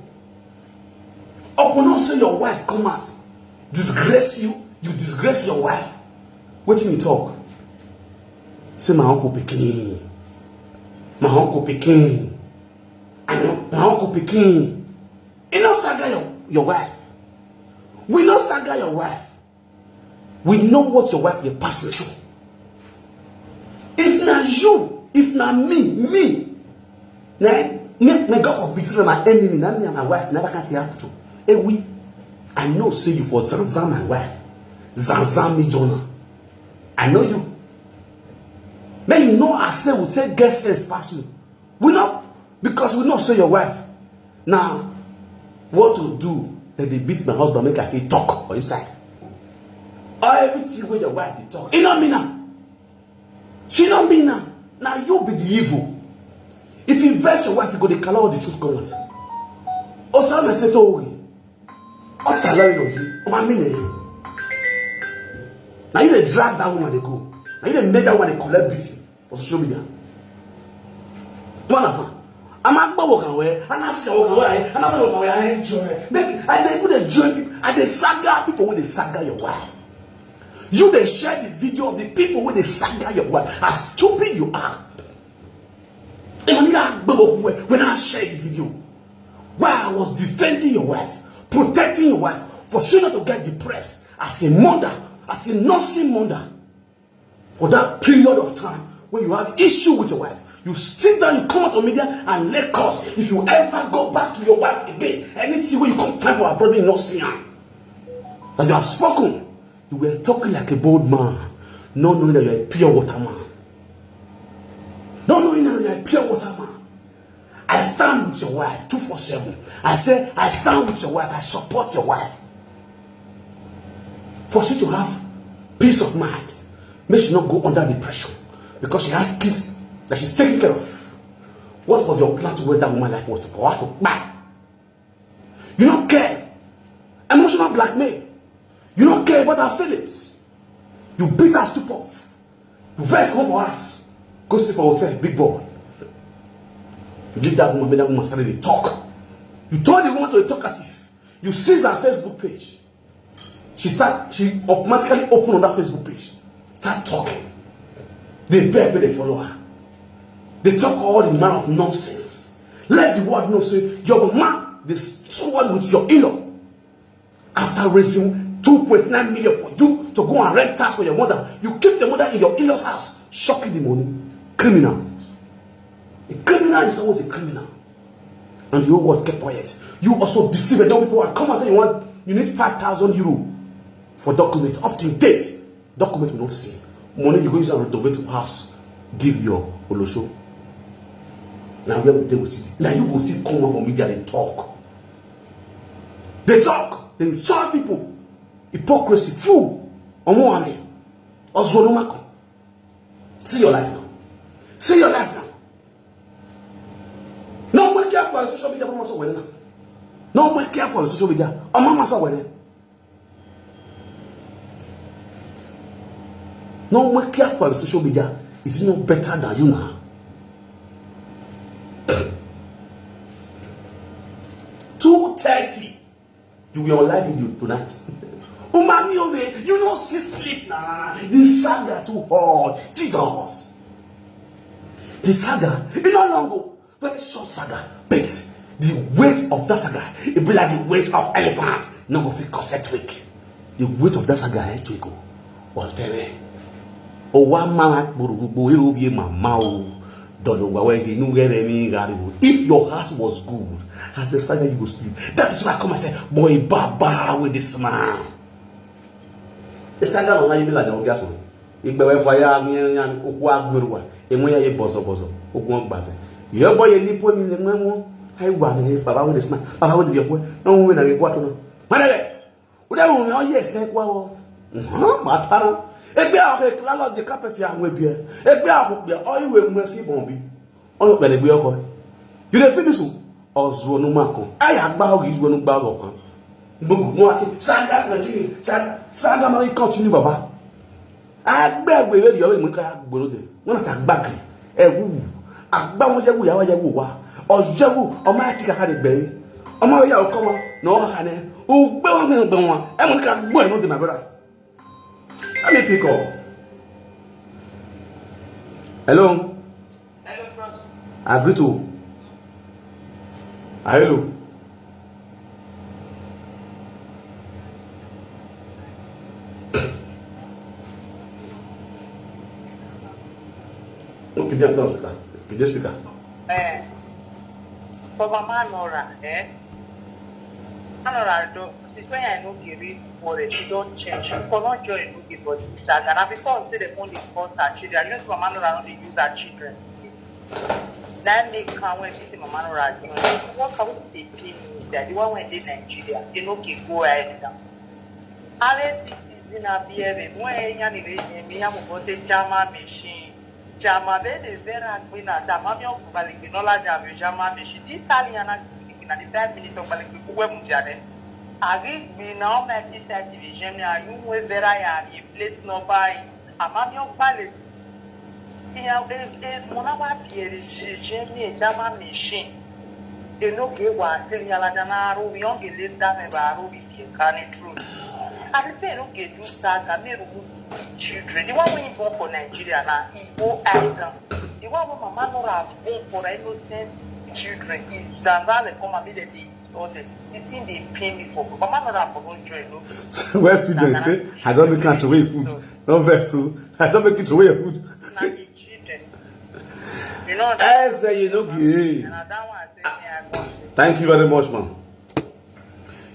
Upon not say your wife come out, disgrace you, you disgrace your wife. Wetin you talk? Say my uncle pikin. My uncle pikin. I know, my uncle pikin. He no saga your, your wife. We no saga your wife. We know what your wife dey pass through. If na you, if na me, me, na, me, may God forbid, say na my enemy, na me and my wife, na that kind thing happen to. Ewi, I know say you for zanzan my wife, zanzan me, Jonah. I know you. Make you know I say we take get sense pass you. We no, because we know say your wife. Now, what to do? That they beat my husband, make I say talk for inside. All everything with your wife, they talk. You know me now. She don't mean now. Now you be the evil. If you vex your wife, you go to color all the truth come out. Osama said, "Oh, what's allowing of you? Oh, my meaning." Now you dey drag that woman dey go. Now you dey make that one dey collect beating for social media. You understand? I'm a go work away, and I say work away, and I work away, I enjoy. Make I dey put a join people, I dey saga people when they saga your wife. You dey share the video of the people when they saga your wife. As stupid you are. When I share the video, while I was defending your wife, protecting your wife, for she not to get depressed as a mother, as a nursing mother, for that period of time when you have issue with your wife, you sit down, you come out on media and let cause. If you ever go back to your wife again, anything when you come time for her brother, you not see her. That you have spoken, you were talking like a bold man, not knowing that you're a pure water man. Not knowing that you're a pure water man. I stand with your wife two four seven. I say, I stand with your wife. I support your wife. For she to have peace of mind, make she not go under depression because she has kids that she's taking care of. What was your plan towards that woman life was to, for her to buy? You don't care. Emotional blackmail. You don't care about her feelings. You beat her stupid off. You first come for house, go sleep for hotel, big boy. You leave that woman, make that woman start to talk. You turn the woman to a talkative. You seize her Facebook page. She start, she automatically open on that Facebook page. Start talking. They beg, they follow her. They talk all the manner of nonsense. Let the world know, say, your mama, they struggle with your in-law. After raising two point nine million for you to go and rent house for your mother, you keep the mother in your in-laws house, shocking the money. Criminal. A criminal is always a criminal. And the whole world kept quiet. You also deceive a young people and come and say you want, you need five thousand euro for document. Up to date, document will not see. Money you go use and renovate your house, give your olosho. Now where we deal with it. Now you go still come out for media, they talk. They talk, they insult people. Hypocrisy, fool. Omo ame. Ozuonumaku. See your life now. See your life now. No one care for social media, mama so well now. No one care for social media. Oh, mama so well. No one care for social media. Is it not better than you now? Two thirty. You were on live video tonight. Umami Ove, you no see sleep na. The saga too hard. Jesus. The saga, e no long o. Very short saga. But the weight of that saga, e be like the weight of elephant. No go fit cause earthquake. The weight of that saga, earthquake o. Ọtẹrẹ. Owa mama kporo gbogbo e ovie mama o. Dodo wa we inu gere mi gari o. If your heart was good, as the saga you go sleep. That is why I come and say, boy, baba with this man. The saga no na you be like the ogas o. Igbe we fire mi yan oku agmeruwa. Enwe ya ye bozo bozo. Ogun ogbaze. Yo boy ye lipo mi le memo. Ai wa mi baba with this man. Baba with the boy. No we na we kwa to no. Manele. Ude wo mi oye se kwa wo. Mhm, matara. Egbe aho ke lalo de carpet ya nwe bie. Egbe aho bie o iwe nwe si bombi. Ono pele gbe oko. You dey feel me so? Ozuonumaku. Aya gba ogi Ozuonumaku kan. Gbogbo mo ati saga continue. Saga, saga ma continue baba. Agbegbe wey di ọrẹ mú ká gbòòrò dé. Wọn náà ta gbàgì. Ẹ wù. Àgbà wọn yẹ wù yàwá yẹ wù wá. Ọ̀yẹ́ wù ọmọ ẹ̀ kíkà ká lè gbẹ̀rẹ̀. Ọmọ ìyá ọkọ wọn náà wọn kà ní. Ògbé wọn gbẹ̀rẹ̀ gbẹ̀rẹ̀ wọn. Ẹ mọ̀ ní ká gbọ́ ẹ̀ náà dé, my brother. Let me pick up. Hello. Hello, bros. Agree to. Hello. Okay, bien, bien, bien. Okay, just speaker. Eh, for Mama Nora, eh? Mama Nora, do, since when I know Gary, for she don't change. She cannot join no give body saga. Now before say the phone dey force her children. I know say Mama Nora no dey use her children. That make her when she say Mama Nora join. What can we dey pay me inside? The one wey dey Nigeria, they no dey go ahead now. Are citizen abi ebe when enya ni re mi ya mo go say German machine. German be the very agbi na German mi o balik bi no la German German machine. Italian na na the five minutes of balik bi kuwe mu jare. Agi bi na o me ti sa division mi ayu we vera ya ni plate no buy. Ama mi o balik. Iya e e mo na wa bi e je mi e German machine. E no ge wa sili ala jana aro wi on ge le da me ba aro wi ke kani true. I be say e no ge do saga me ru children. The one wey born for Nigeria na Igbo Island. The one wey Mama Nora born for innocent children is Zanzale come and make dem dey all the the thing dey pain me for Mama Nora for don join no. West Region say, I don't make am throway food. No vex o. I don't make it throway your food. Na the children. You know. Eze, you no give. And na that one I say me I come. Thank you very much, man.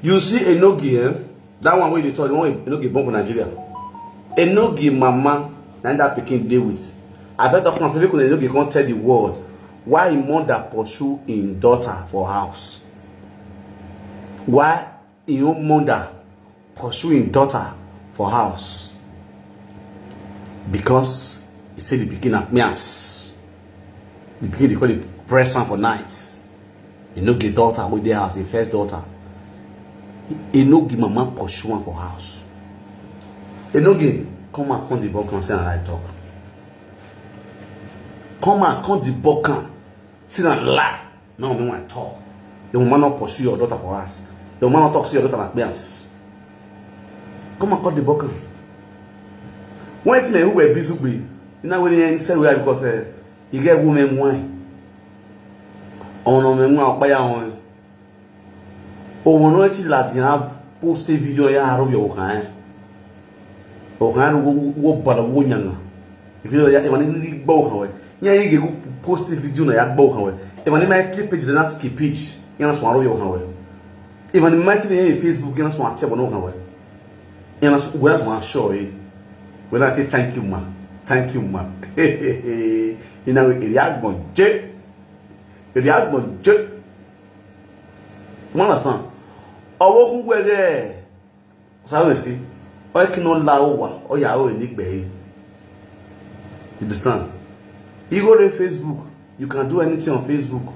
You see Enogi, eh? That one wey you dey talk, the one wey Enogi born for Nigeria. Enogi mama, na that pikin dey with. I bet talk am say make una Enogi come tell the world why im mother pursue im daughter for house. Why im own mother pursue im daughter for house? Because e say the pikin na kpians. The pikin dey call the press am for night. E no get daughter wey dey house, im first daughter. E no give mama pursue am for house. E no give come out come the back and say na lie talk. Come out, come debunk am. Say na lie. Now me wan talk. Your mama no pursue your daughter for house. Your mama no talk say your daughter na kpeans. Come and cut the bucket. When see me who were busy with, you know when you say we are because uh, you get women wine. On women wine, buy on. Oh, no, it's like you have post a video ya aro yo kan. O kan wo wo bala wo nyanga. Video ya e mani ni gbo kan we. Nya yi ge post a video na ya gbo kan we. E mani my clip page na ki page. Ya na so aro yo kan we. E mani my ti Facebook ya na so ati abo no kan we. Ya na so we na so show e. We na say thank you ma. Thank you ma. Ina we eri agbon je. Eri agbon je. You understand? Owo ku were. Sabe si. O ki no la o wa. O ya o ni gbe. You understand? You go to Facebook. You can do anything on Facebook.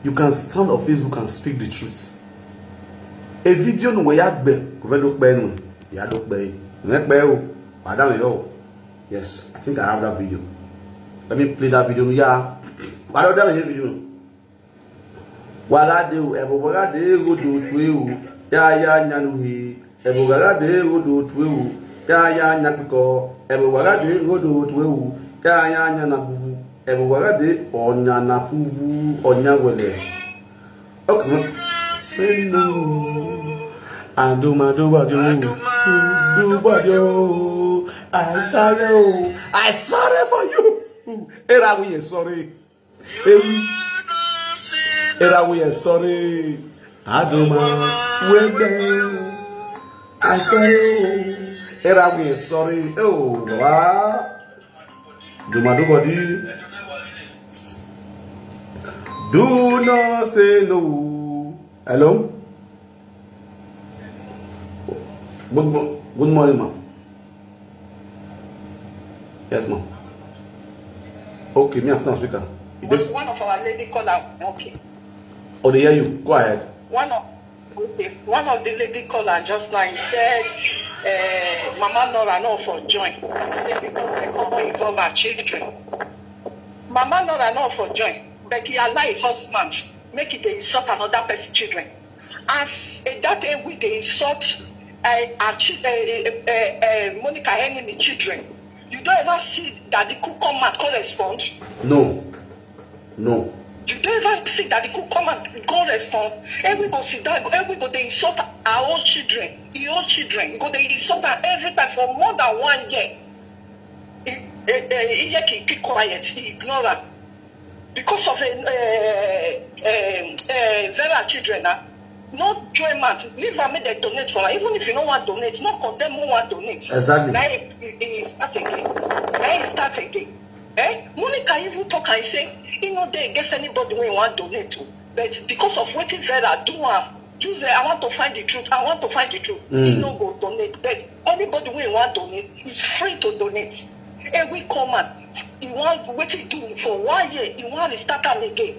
You can stand on Facebook and speak the truth. A video no ya gbe. Ko fe do pe nu. Ya do pe. Me pe o. Wa da yo. Yes, I think I have that video. Let me play that video. Yeah. Wa do da video. Wagade o, ebo wagade rodo tuwe o, ya ya nyanu he. Ebo wagade rodo tuwe o, ya ya nyakpiko. Ebo wagade rodo tuwe o, ya ya nyana bubu. Ebo wagade onya na fuvu onya wele. Okay. Hello. Aduma do body o, do body o. I sorry o, I sorry for you. Era we sorry. Ewu. Era we sorry. Aduma. Wegbe. I sorry. Era we sorry. Oh, baba. Duma do body. Do not say no. Hello? Good, mo- good morning, ma'am. Yes, ma'am. Okay, me, I'm put on speaker. You But just- one of our lady caller, okay. Oh, they hear you. Go ahead. One of okay, one of the lady caller just now he said, uh, Mama Nora no for join. He said because they come involve her children. Mama Nora no for join, but he allow her husband make it dey insult another person children. As a that a we dey insult uh, her chi- uh, uh, uh, uh, Monica enemy children. You don't ever see that the cook come out come respond. No. No. You don't ever see that the cook come and go respond. Every go sit down, every go they insult our own children, your own children. You go they insult her every time for more than one year. He, he, he, he, he keep quiet, he ignore her. Because of uh, uh, uh, Vera children, uh, no join mouth. Leave her make they donate for her. Even if you no want donate, no condemn who want donate. Exactly. Now he, he, he start again. Now he start again. Eh? Monica even talk and say he no dey against anybody wey wan donate o. But because of wetin Vera do am, you say I want to find the truth, I want to find the truth. He Mm. no go donate. But anybody wey wan donate is free to donate. Every come out, he wan wetin he do for one year, he wan restart am again.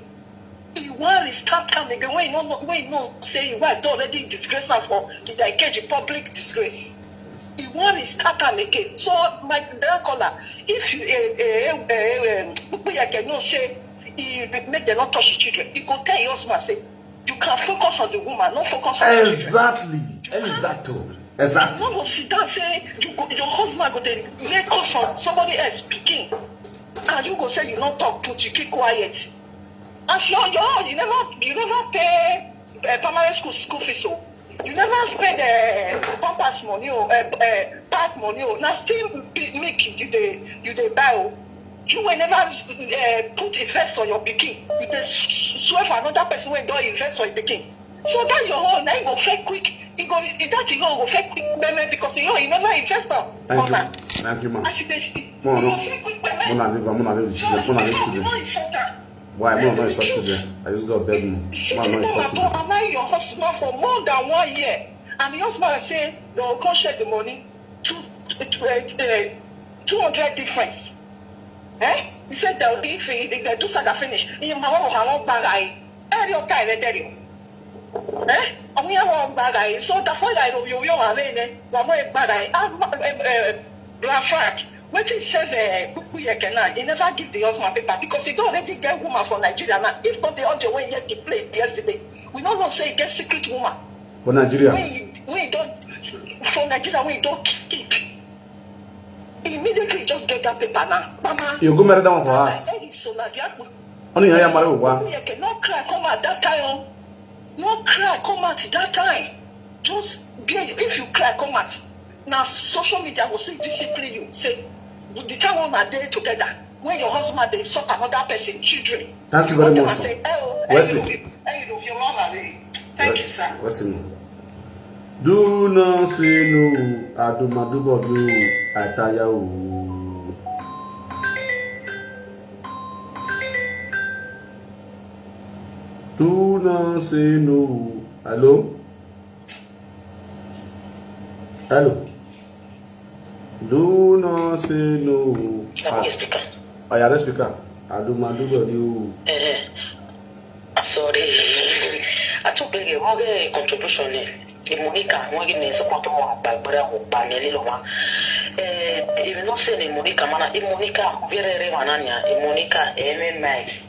He wan restart am again when he no know, when he know say him wife don already disgrace am for the like the public disgrace. He wan restart am again. So my dear caller, if you eh eh eh eh Pupuyeke know say he make dem no touch the children, he go tell your husband say you can focus on the woman, no focus on the children. Exactly. Exactly. Exactly. You no go sit down say you go, your husband go dey lay curse on somebody else pikin, and you go say you no talk put, you keep quiet. As your your you never you never pay uh, primary school school fees o. You never spend uh, pampers money o, uh, uh, pad money o. Na still milk you dey you dey buy o. You will never uh, put invest on your pikin. You dey swear for another person wey don invest on your pikin. So that your own na go fake quick. E go that your own go fake quick payment because your own you never invest am. Thank you, thank you, ma. As you dey see, you go fake quick payment. Mona leave, mona leave the children, mona leave children. Why? Mona no insult children. I just go beg me. Mona no insult children. Allow your husband for more than one year, and the husband say they will come share the money. Two, two, uh, uh, two hundred difference. Eh? He said that if he, if they do something finish, he ma wan wan gbara e. Eri o kai re deri. Eh? Omi ya wan gbara e. So the phone like you you are ne. Wa mo gbara e. Ah, eh, eh, Black Frank. Wetin save uh, Kukuyeke now? He never give the husband paper because he don already get woman for Nigeria now. If not the audio wey he play yesterday, we no know say he get secret woman. For Nigeria. When he, when he don for Nigeria, when he don kick, immediately he just get that paper now. Mama. You go marry that one for us. Hey, so na the akpu. Only I am married with one. Kukuyeke no cry come out that time. Oh. No cry come out that time. Just be if you cry come out. Now social media will say discipline you. Say the time when are there together when your husband dey suck another person children. Thank you very Come much. And say, oh, Wesley. Hey, you know, your mama dey. Thank you, sir. Wesley. Do not say no. Adumadubo do. I tire o. Do not say no. Hello? Hello? Do not say no. Can we speaker? I am the speaker. Adumadubo do. Eh, sorry. I took a more contribution. Monica, wọn give me support wọn agbára wọn pa mi lílo wọn. Èmi náà sẹ́ni Monica mana Monica obìnrin rẹ̀ wà náà ni Monica ẹ̀mí nice.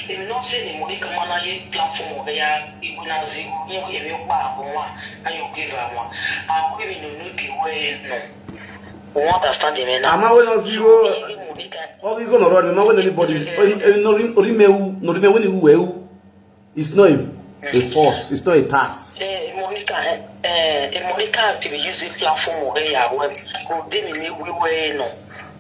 Èmi náà sẹ́ni Monica mana yẹ platform ọ̀rẹ́ ya ìwé náà zi ní èmi pa àwọn wọn ayọ̀ gbéra wọn. Àwọn èmi nínú ìgbéwọ́ ẹ̀ nù. Wọ́n understand mi náà. Ama we no zero. Monica. All you gonna run. Ama when anybody is. Orimewu, Orimewu ni wu. It's not a, a force. It's not a tax. Eh, Monica, eh, eh, Monica ti be use the platform of ya well. Ko de mi ni wiwe no.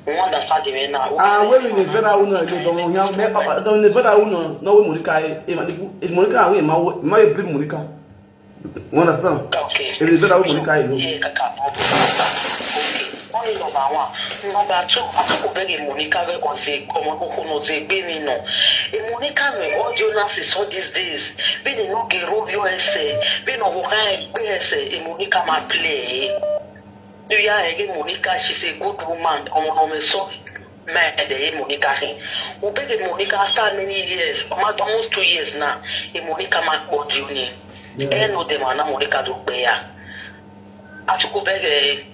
Wọ́n understand mi náà. Ah, we ni vera uno ni don ya me don ni vera uno. No we Monica e ma ni Monica we ma we ma e bring Monica. You understand? Okay. If you vera Monica you know. Yeah, kaka. Okay. Only number one. Number two, I took a beg Monica because they come on who knows they be me no. If Monica me all Jonas is all these days. Be the no get rub your essay. Be no go kind be essay. If Monica ma play. Do ya again Monica? She's a good woman. Come on, me so. Man, the Monica thing. We beg Monica after many years, almost two years now. If Monica ma call you ni. Ẹ no dem ana Monica do gbe ya. Atuku bege.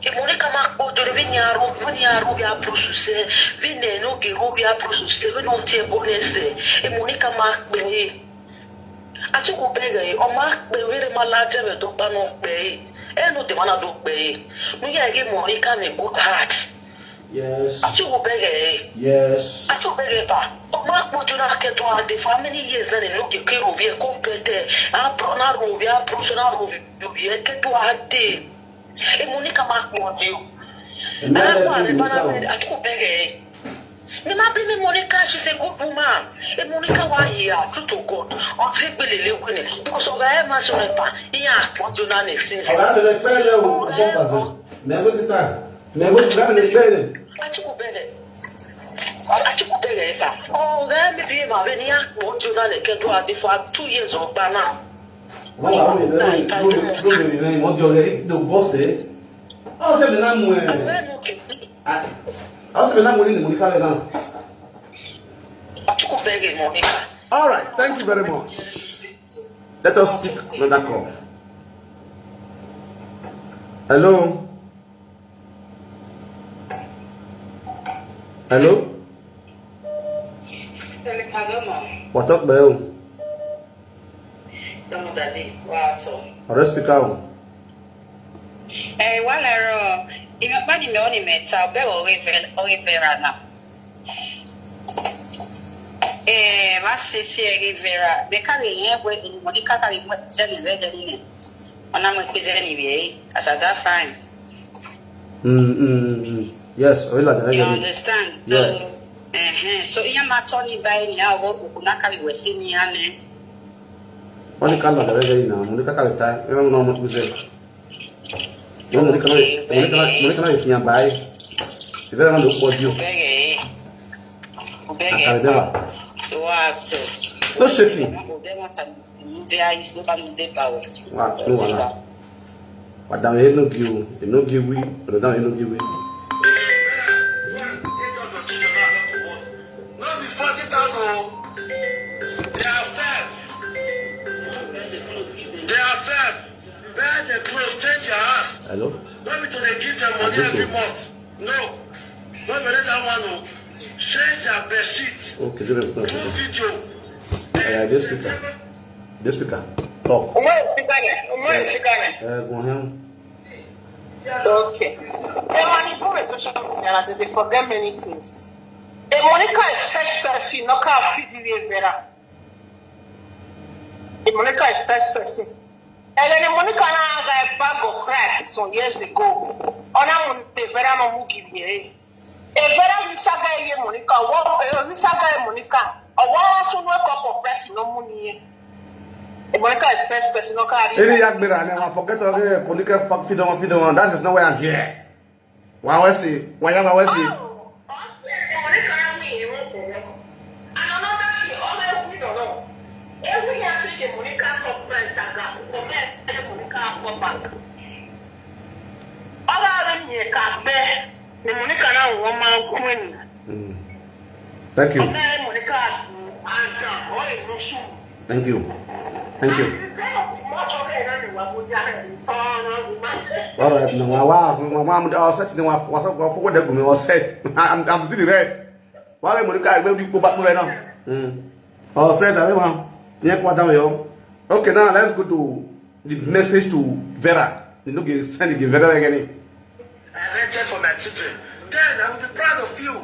If Monica ma call you ni aru ni aru ya process. We ne no ge ro ya process. We no te bonese. If Monica ma gbe. Atuku bege. O ma gbe we ma la te we do pa no gbe. Ẹ no dem ana do gbe. No ya ge Monica me good heart. Yes. Atuku bege. Yes. Atuku bege pa. O ma po ju na ke to ade for how many years na no ke ke ro vie ko pete. A pro na ro vie, a pro so na ro vie ke to ade. E Monica ma po ju. A ko are bana me atuku bege. Me ma blame Monica, she's a good woman. E Monica wa here, true to God. O ti gbele le wene. Because of her ma so pa. Iya po ju na ne since. Ọ̀gá mi lè pẹ́ lé o, ọjọ́ pàṣẹ. Mẹ́gbẹ́ síta. Mẹ́gbẹ́ síta mi lè pẹ́ lé. Atuku bege. Atuku bege pa. Oh, ga mi bi ma be ni a po ju na ne ke to ade for two years of bana. Wọ́n wà lórí ìlú lórí ìlú ìlú ìwọ́n jọ rẹ̀ ló bọ́ sí. Ọ̀ sẹ́mi náà mú ẹ̀. Ọ̀ sẹ́mi náà mú ní ìmúríkà rẹ̀ náà. Atuku bege Monica. All right, thank you very much. Let us pick another call. Hello? Hello? Hello, Paloma. What up, bro? Hello, Daddy. What's up? Arrest speaker. Eh, wala ro. Ime pa ni me oni me ta be o river o river na. Eh, ma se se river. Be ka ni e we mo ni ka ka ni mo se ni be de ni. Ona mo ku se ni be. As at that time. Mm, mm, mm, mm. Yes, orí làjà You lẹ́yìn. Understand? Yeah. So, uh-huh. So, iya ma turn it by ni awo kuna ka we se ni ane. Wọ́n ní ká lọ lẹ́rẹ́ lẹ́yìn náà, mo ní kákàlẹ̀ ta, ẹ ń rán ọmọ tó ṣe. Wọ́n mo ní ká máa mo ní ká máa mo ní ká máa fi hàn báyìí. Ìfẹ́ rẹ̀ máa ló pọ̀ jù. Bẹ́ẹ̀ bẹ́ẹ̀ Àkàrẹ̀ bẹ́ẹ̀ wà. Wà á tó. No shaking. Bẹ́ẹ̀ wọ́n ta ní jẹ́ ayé ló bá mi dé bá wọ̀. Wà á tó wà náà. Wà á dáhùn yẹn nógi o, ènógi wí, ọ̀dọ̀ dáhùn yẹn nógi wí. No be forty thousand o. They are five. They are five. Buy the clothes, change your house. Hello? No be to dey give them money every month. No, no be that one o. Change their bed sheet. Okay, do Do video. Yeah, this speaker. This speaker. Talk. Ume usikane, ume usikane. Uh, go ahead. Okay. They manipulate social media and they forget many things. The Monica is first person, no can feed the Vera. The Monica is first person. And then the Monica now got a bag of rice some years ago. Ona mun the Vera no mu give me. A Vera we saga ye Monica. What we saga Monica? A woman soon wake up of rice no money. The Monica is first person, no can Any young man, I forget to forget feed on, feed on. That is not why I'm here. Why was he? Why am I was he? Oh, I said the Monica me. And another thing, all I we don't know. Every year, take the Monica come price and go. Come here, take the Monica come back. All I we need can bear. The Monica now woman queen. Thank you. Come here, Monica answer. Oh, you know, shoot. Thank you. Thank you. All right, now, wow, wow, wow, I'm all set. Now, what's up? What they go? All set. I'm, I'm seeing the ref. Why am Monica? Where do you go back to right now? Mm. All set. I mean, yeah, quite down here. Okay, now let's go to the message to Vera. You know, get send it to Vera again. I rented for my children. Then I will be proud of you.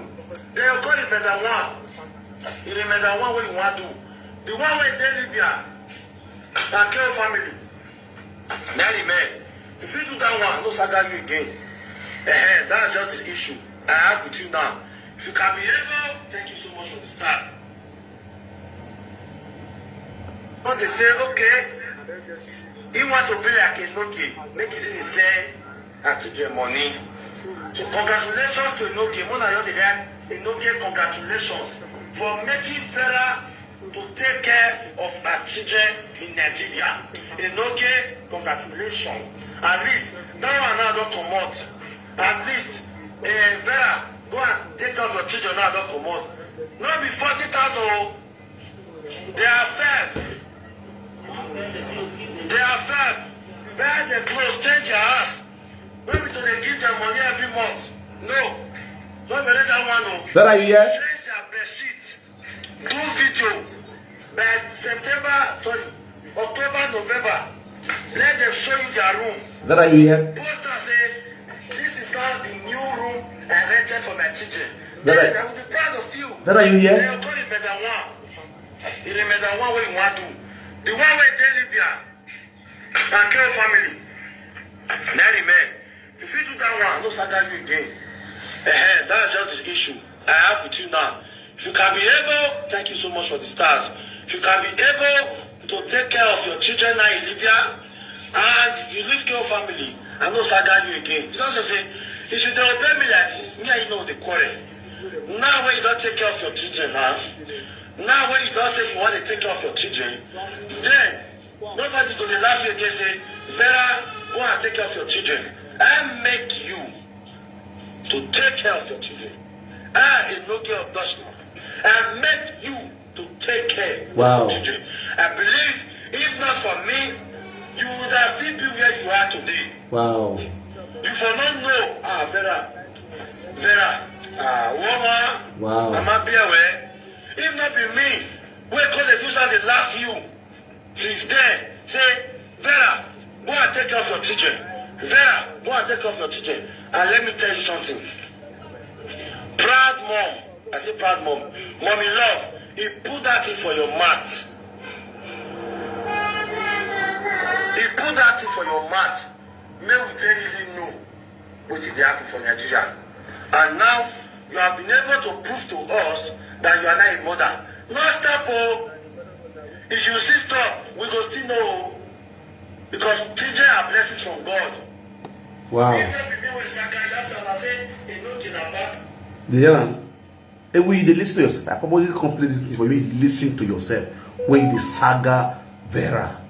Then you call it better one. You remember one what you want to do. The one way they Libya. And kill family. Now the man. If you do that one, no saga you again. Eh, that's just the issue I have with you now. If you can be able, thank you so much for the start. When they say, okay, he want to be like a Noki, make it say, send her children money. So congratulations to Enoke. Mona Yodega, Enoke, congratulations for making Vera to take care of her children in Nigeria. Enoke, congratulations. At least that one now don't come out. At least, uh, Vera, go and take care of your children now don't come out. Not be forty thousand. Oh. They are fed. They are fed. Buy the clothes, change your house. Maybe to they give them money every month. No. Don't be that one. Oh. Vera, you here? Change their bed sheet. Do video. By September, sorry, October, November. Let them show you their room. Vera, you here? Poster say, this is now the new room I rented for my children. Vera, I will be proud of you. Vera, you here? They will call it better one. You remember one way you want to. The one way they Libya and kill family. Now the man. If you do that one, no saga you again. Eh, that's just the issue I have with you now. If you can be able, thank you so much for the stars. If you can be able to take care of your children now in Libya, and you leave your family, I no saga you again. You don't say, if you don't obey me like this, me and you know the quarrel. Now when you don't take care of your children, huh? Now when you don't say you want to take care of your children, then nobody go dey laugh you again say, Vera, go and take care of your children. I make you to take care of your children. I am no girl of Dutchman. I make you to take care Wow. of your children. I believe if not for me, you would have still been where you are today. Wow. You for not know, ah, Vera, Vera, ah, woman, Wow. I'm happy away. If not be me, we could have used how they laugh you. Since then, say, Vera, go and take care of your children. Vera, go and take care of your children. And let me tell you something. Proud mom, I say proud mom, mommy love, he put that thing for your mouth. He put that thing for your mouth. May we really know what did happen for Nigeria. And now you have been able to prove to us that you are not a mother. No stop, oh. If you still stop, we go still know. Because children are blessings from God. Wow. If not be me with Saka, you have to say, "Hey, no kill am back." Do you hear am? Hey, when you dey listen to yourself, I probably come play this thing for you. Listen to yourself. When you dey saga Vera,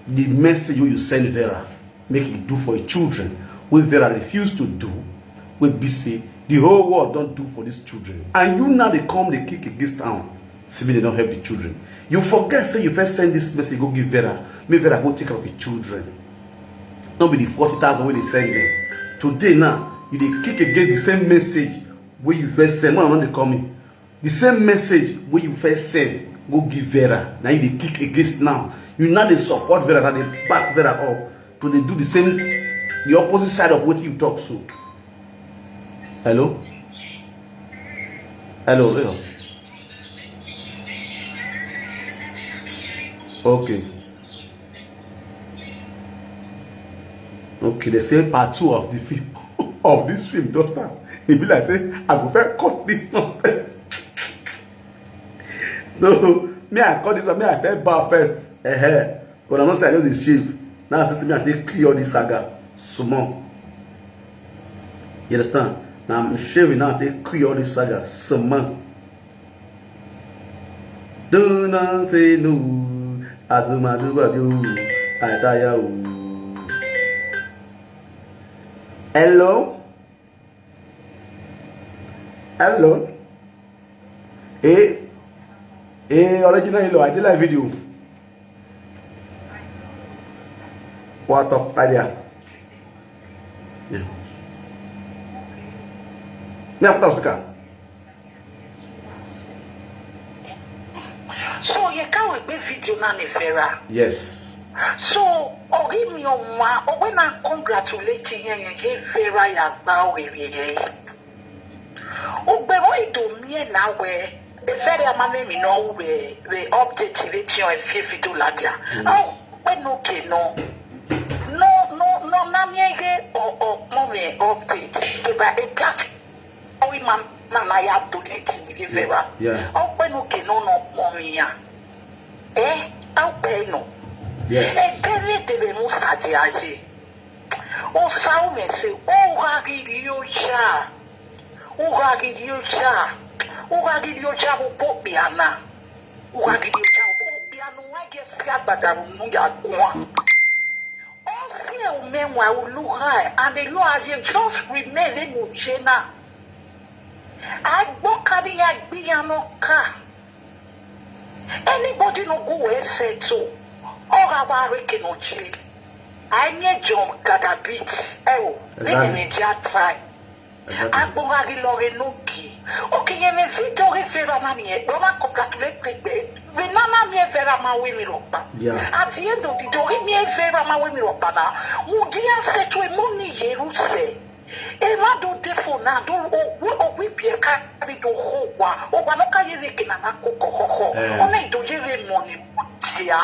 the message wey you send Vera, make e do for your children, wey Vera refuse to do, wey be say the whole world don do for these children, and you now dey come dey kick against am. See me, they don't help the children. You forget say you first send this message go give Vera, make Vera go take care of the children. No be the forty thousand wey they send them. Today now, You dey kick against the same message wey you first send. When I no dey come in, the same message wey you first send go give Vera, na you dey kick against now. You now dey support Vera, now dey back Vera up to dey do the same, the opposite side of wetin you talk so. Hello? Hello, hello. Okay. Okay, they say part two of the film, of this film just now. E be like say I go first cut this one first. No, me I cut this one, me I first bow first. Eh, but I no say I just dey shave. Now I say me I take clear all this saga small. You understand? Now I'm shaving now, I take clear all this saga small. Do not say no. Adumaduba do. I tire o. Hello? Hello? Eh? Eh, original hello. I dey live video. What up, idea? Yeah. Me, I put on speaker. So you can't be video na ni Vera. Yes. So ori mi ọmọ, owe na congratulate yẹn yẹn ye Vera ya gba owe yẹn. Ogbe mo ido mi e na we. E Vera ama me mi no we we update le ti o e fi video la dia. Oh, we no ke no. No, no, no, na mi e ge o o mo me update. To ba e black. Owi ma na na ya donate ni Vera. Yeah. Ọpẹ́ nu ke no no pọn mi ya. Eh, ọpẹ́ no. Yes. E dele dele mu sa di aye. O sa o me se o ga ri ri o ja. O ga ri ri o ja. O ga ri ri o ja o po piana. O ga ri ri o ja o po piano wa ge si agbada nu ya kun. Ose umenwa uluha and the law aye just remain in Ujena. Agbo kadi ya gbi ya no ka. Anybody no go we settle. Ora wa reke no je. I need John Gadabit. Eh, oh, Exactly. They need your time. Exactly. Agbonga gi lore no gi. Okay, ye me video re Vera na ni e. Don't congratulate me. Ve na na mi e Vera ma we mi ropa. Yeah. At the end of the day, mi e Vera ma we mi ropa na. Mu dia se tu e mo ni ye ru se. E ma do de fo na do o we o we bi e ka bi do ho wa. O wa no ka ye re ke na na ko ko ho ho. Eh. O na do ye re mo ni mo dia.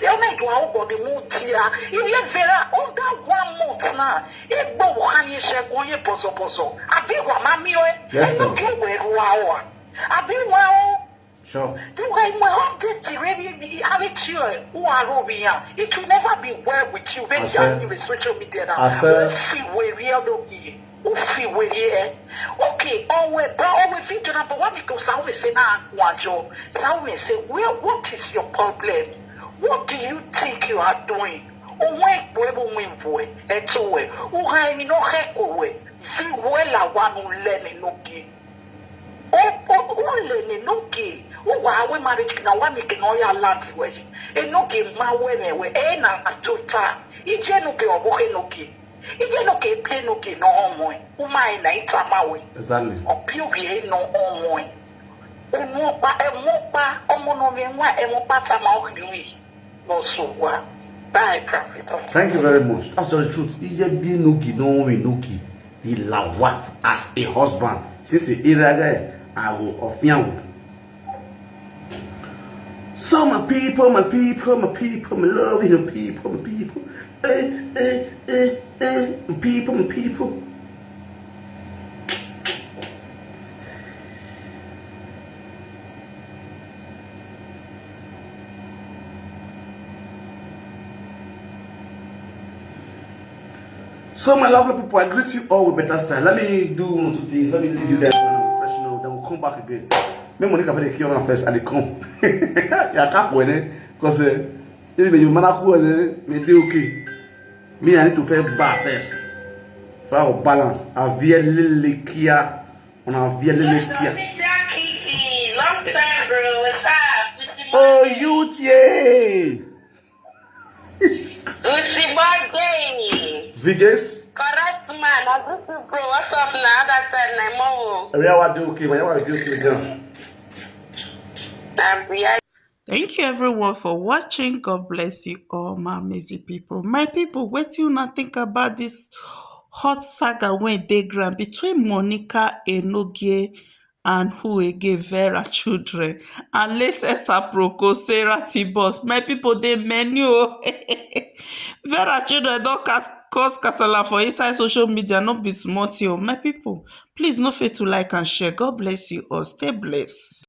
E o na do a o go de mo dia. E ye Vera o da one month na. Igbo Wuhan ye shegun ye bozo bozo. Abi wa ma mi o e. Yes, E no ma'am. Bi we ru a o. Abi wa o. Sure. Do I mo update the radio be have it here. Who are we here? It will never be well with you. When you Ase. Are in the social media now. Ase. Who feel we real okay? Who feel we here? Okay, oh we ba oh we feel to number one because I always say na kwajo. So I always say, well, what is your problem? What do you think you are doing? O we boy, o we boy, eto we. O ha mi no he ko we. Fi we la wa no le ni no ke. O o o le ni no ke. O wa we marriage na wa mi ke no ya land we. E no ke ma we me we. E na atota. Ije no ke obo he no ke. Ije no ke play no ke no omo e. O ma e na ita ma we. Exactly. O pi o bi e no omo e. Omo pa e mo pa omo no me nwa e mo pa ta ma o kiri. No so wa. Bye, Prophet. Thank you very much. That's the truth. Iye bi no gi no we no gi. Ilawa as a husband. Since the area guy, I will offend. So my people, my people, my people, my loving people, my people. Eh, eh, eh, eh, my people, my people. So my lovely people, I greet you all with better style. Let me do one or two things. Let me leave you guys now, freshen up. Then we'll come back again. Me Monica for the kill first and they come. Yeah, I can't win it because uh, if you man cool, eh, me do okay. Me I need to fair back first. For our balance, I very little care. On a very little care. Long time, bro. What's up? Oh, you yeah. Gucci Bag Baby. Vigas. Correct man. Now, this is bro. What's up now? That side, my mom. Ẹ̀rẹ́ wa dé òkè, ẹ̀rẹ́ wa dé òkè gan. I'll be right Thank you everyone for watching. God bless you all, my amazing people. My people, wetin una think about this hot saga wey dey ground between Monica Enogie and who again, Vera Children and late Esaproko, Sarah Tibos. My people, dey many o. Vera Children don cause, cause kasala for inside social media, no be small thing o. My people, please no fail to like and share. God bless you all. Stay blessed.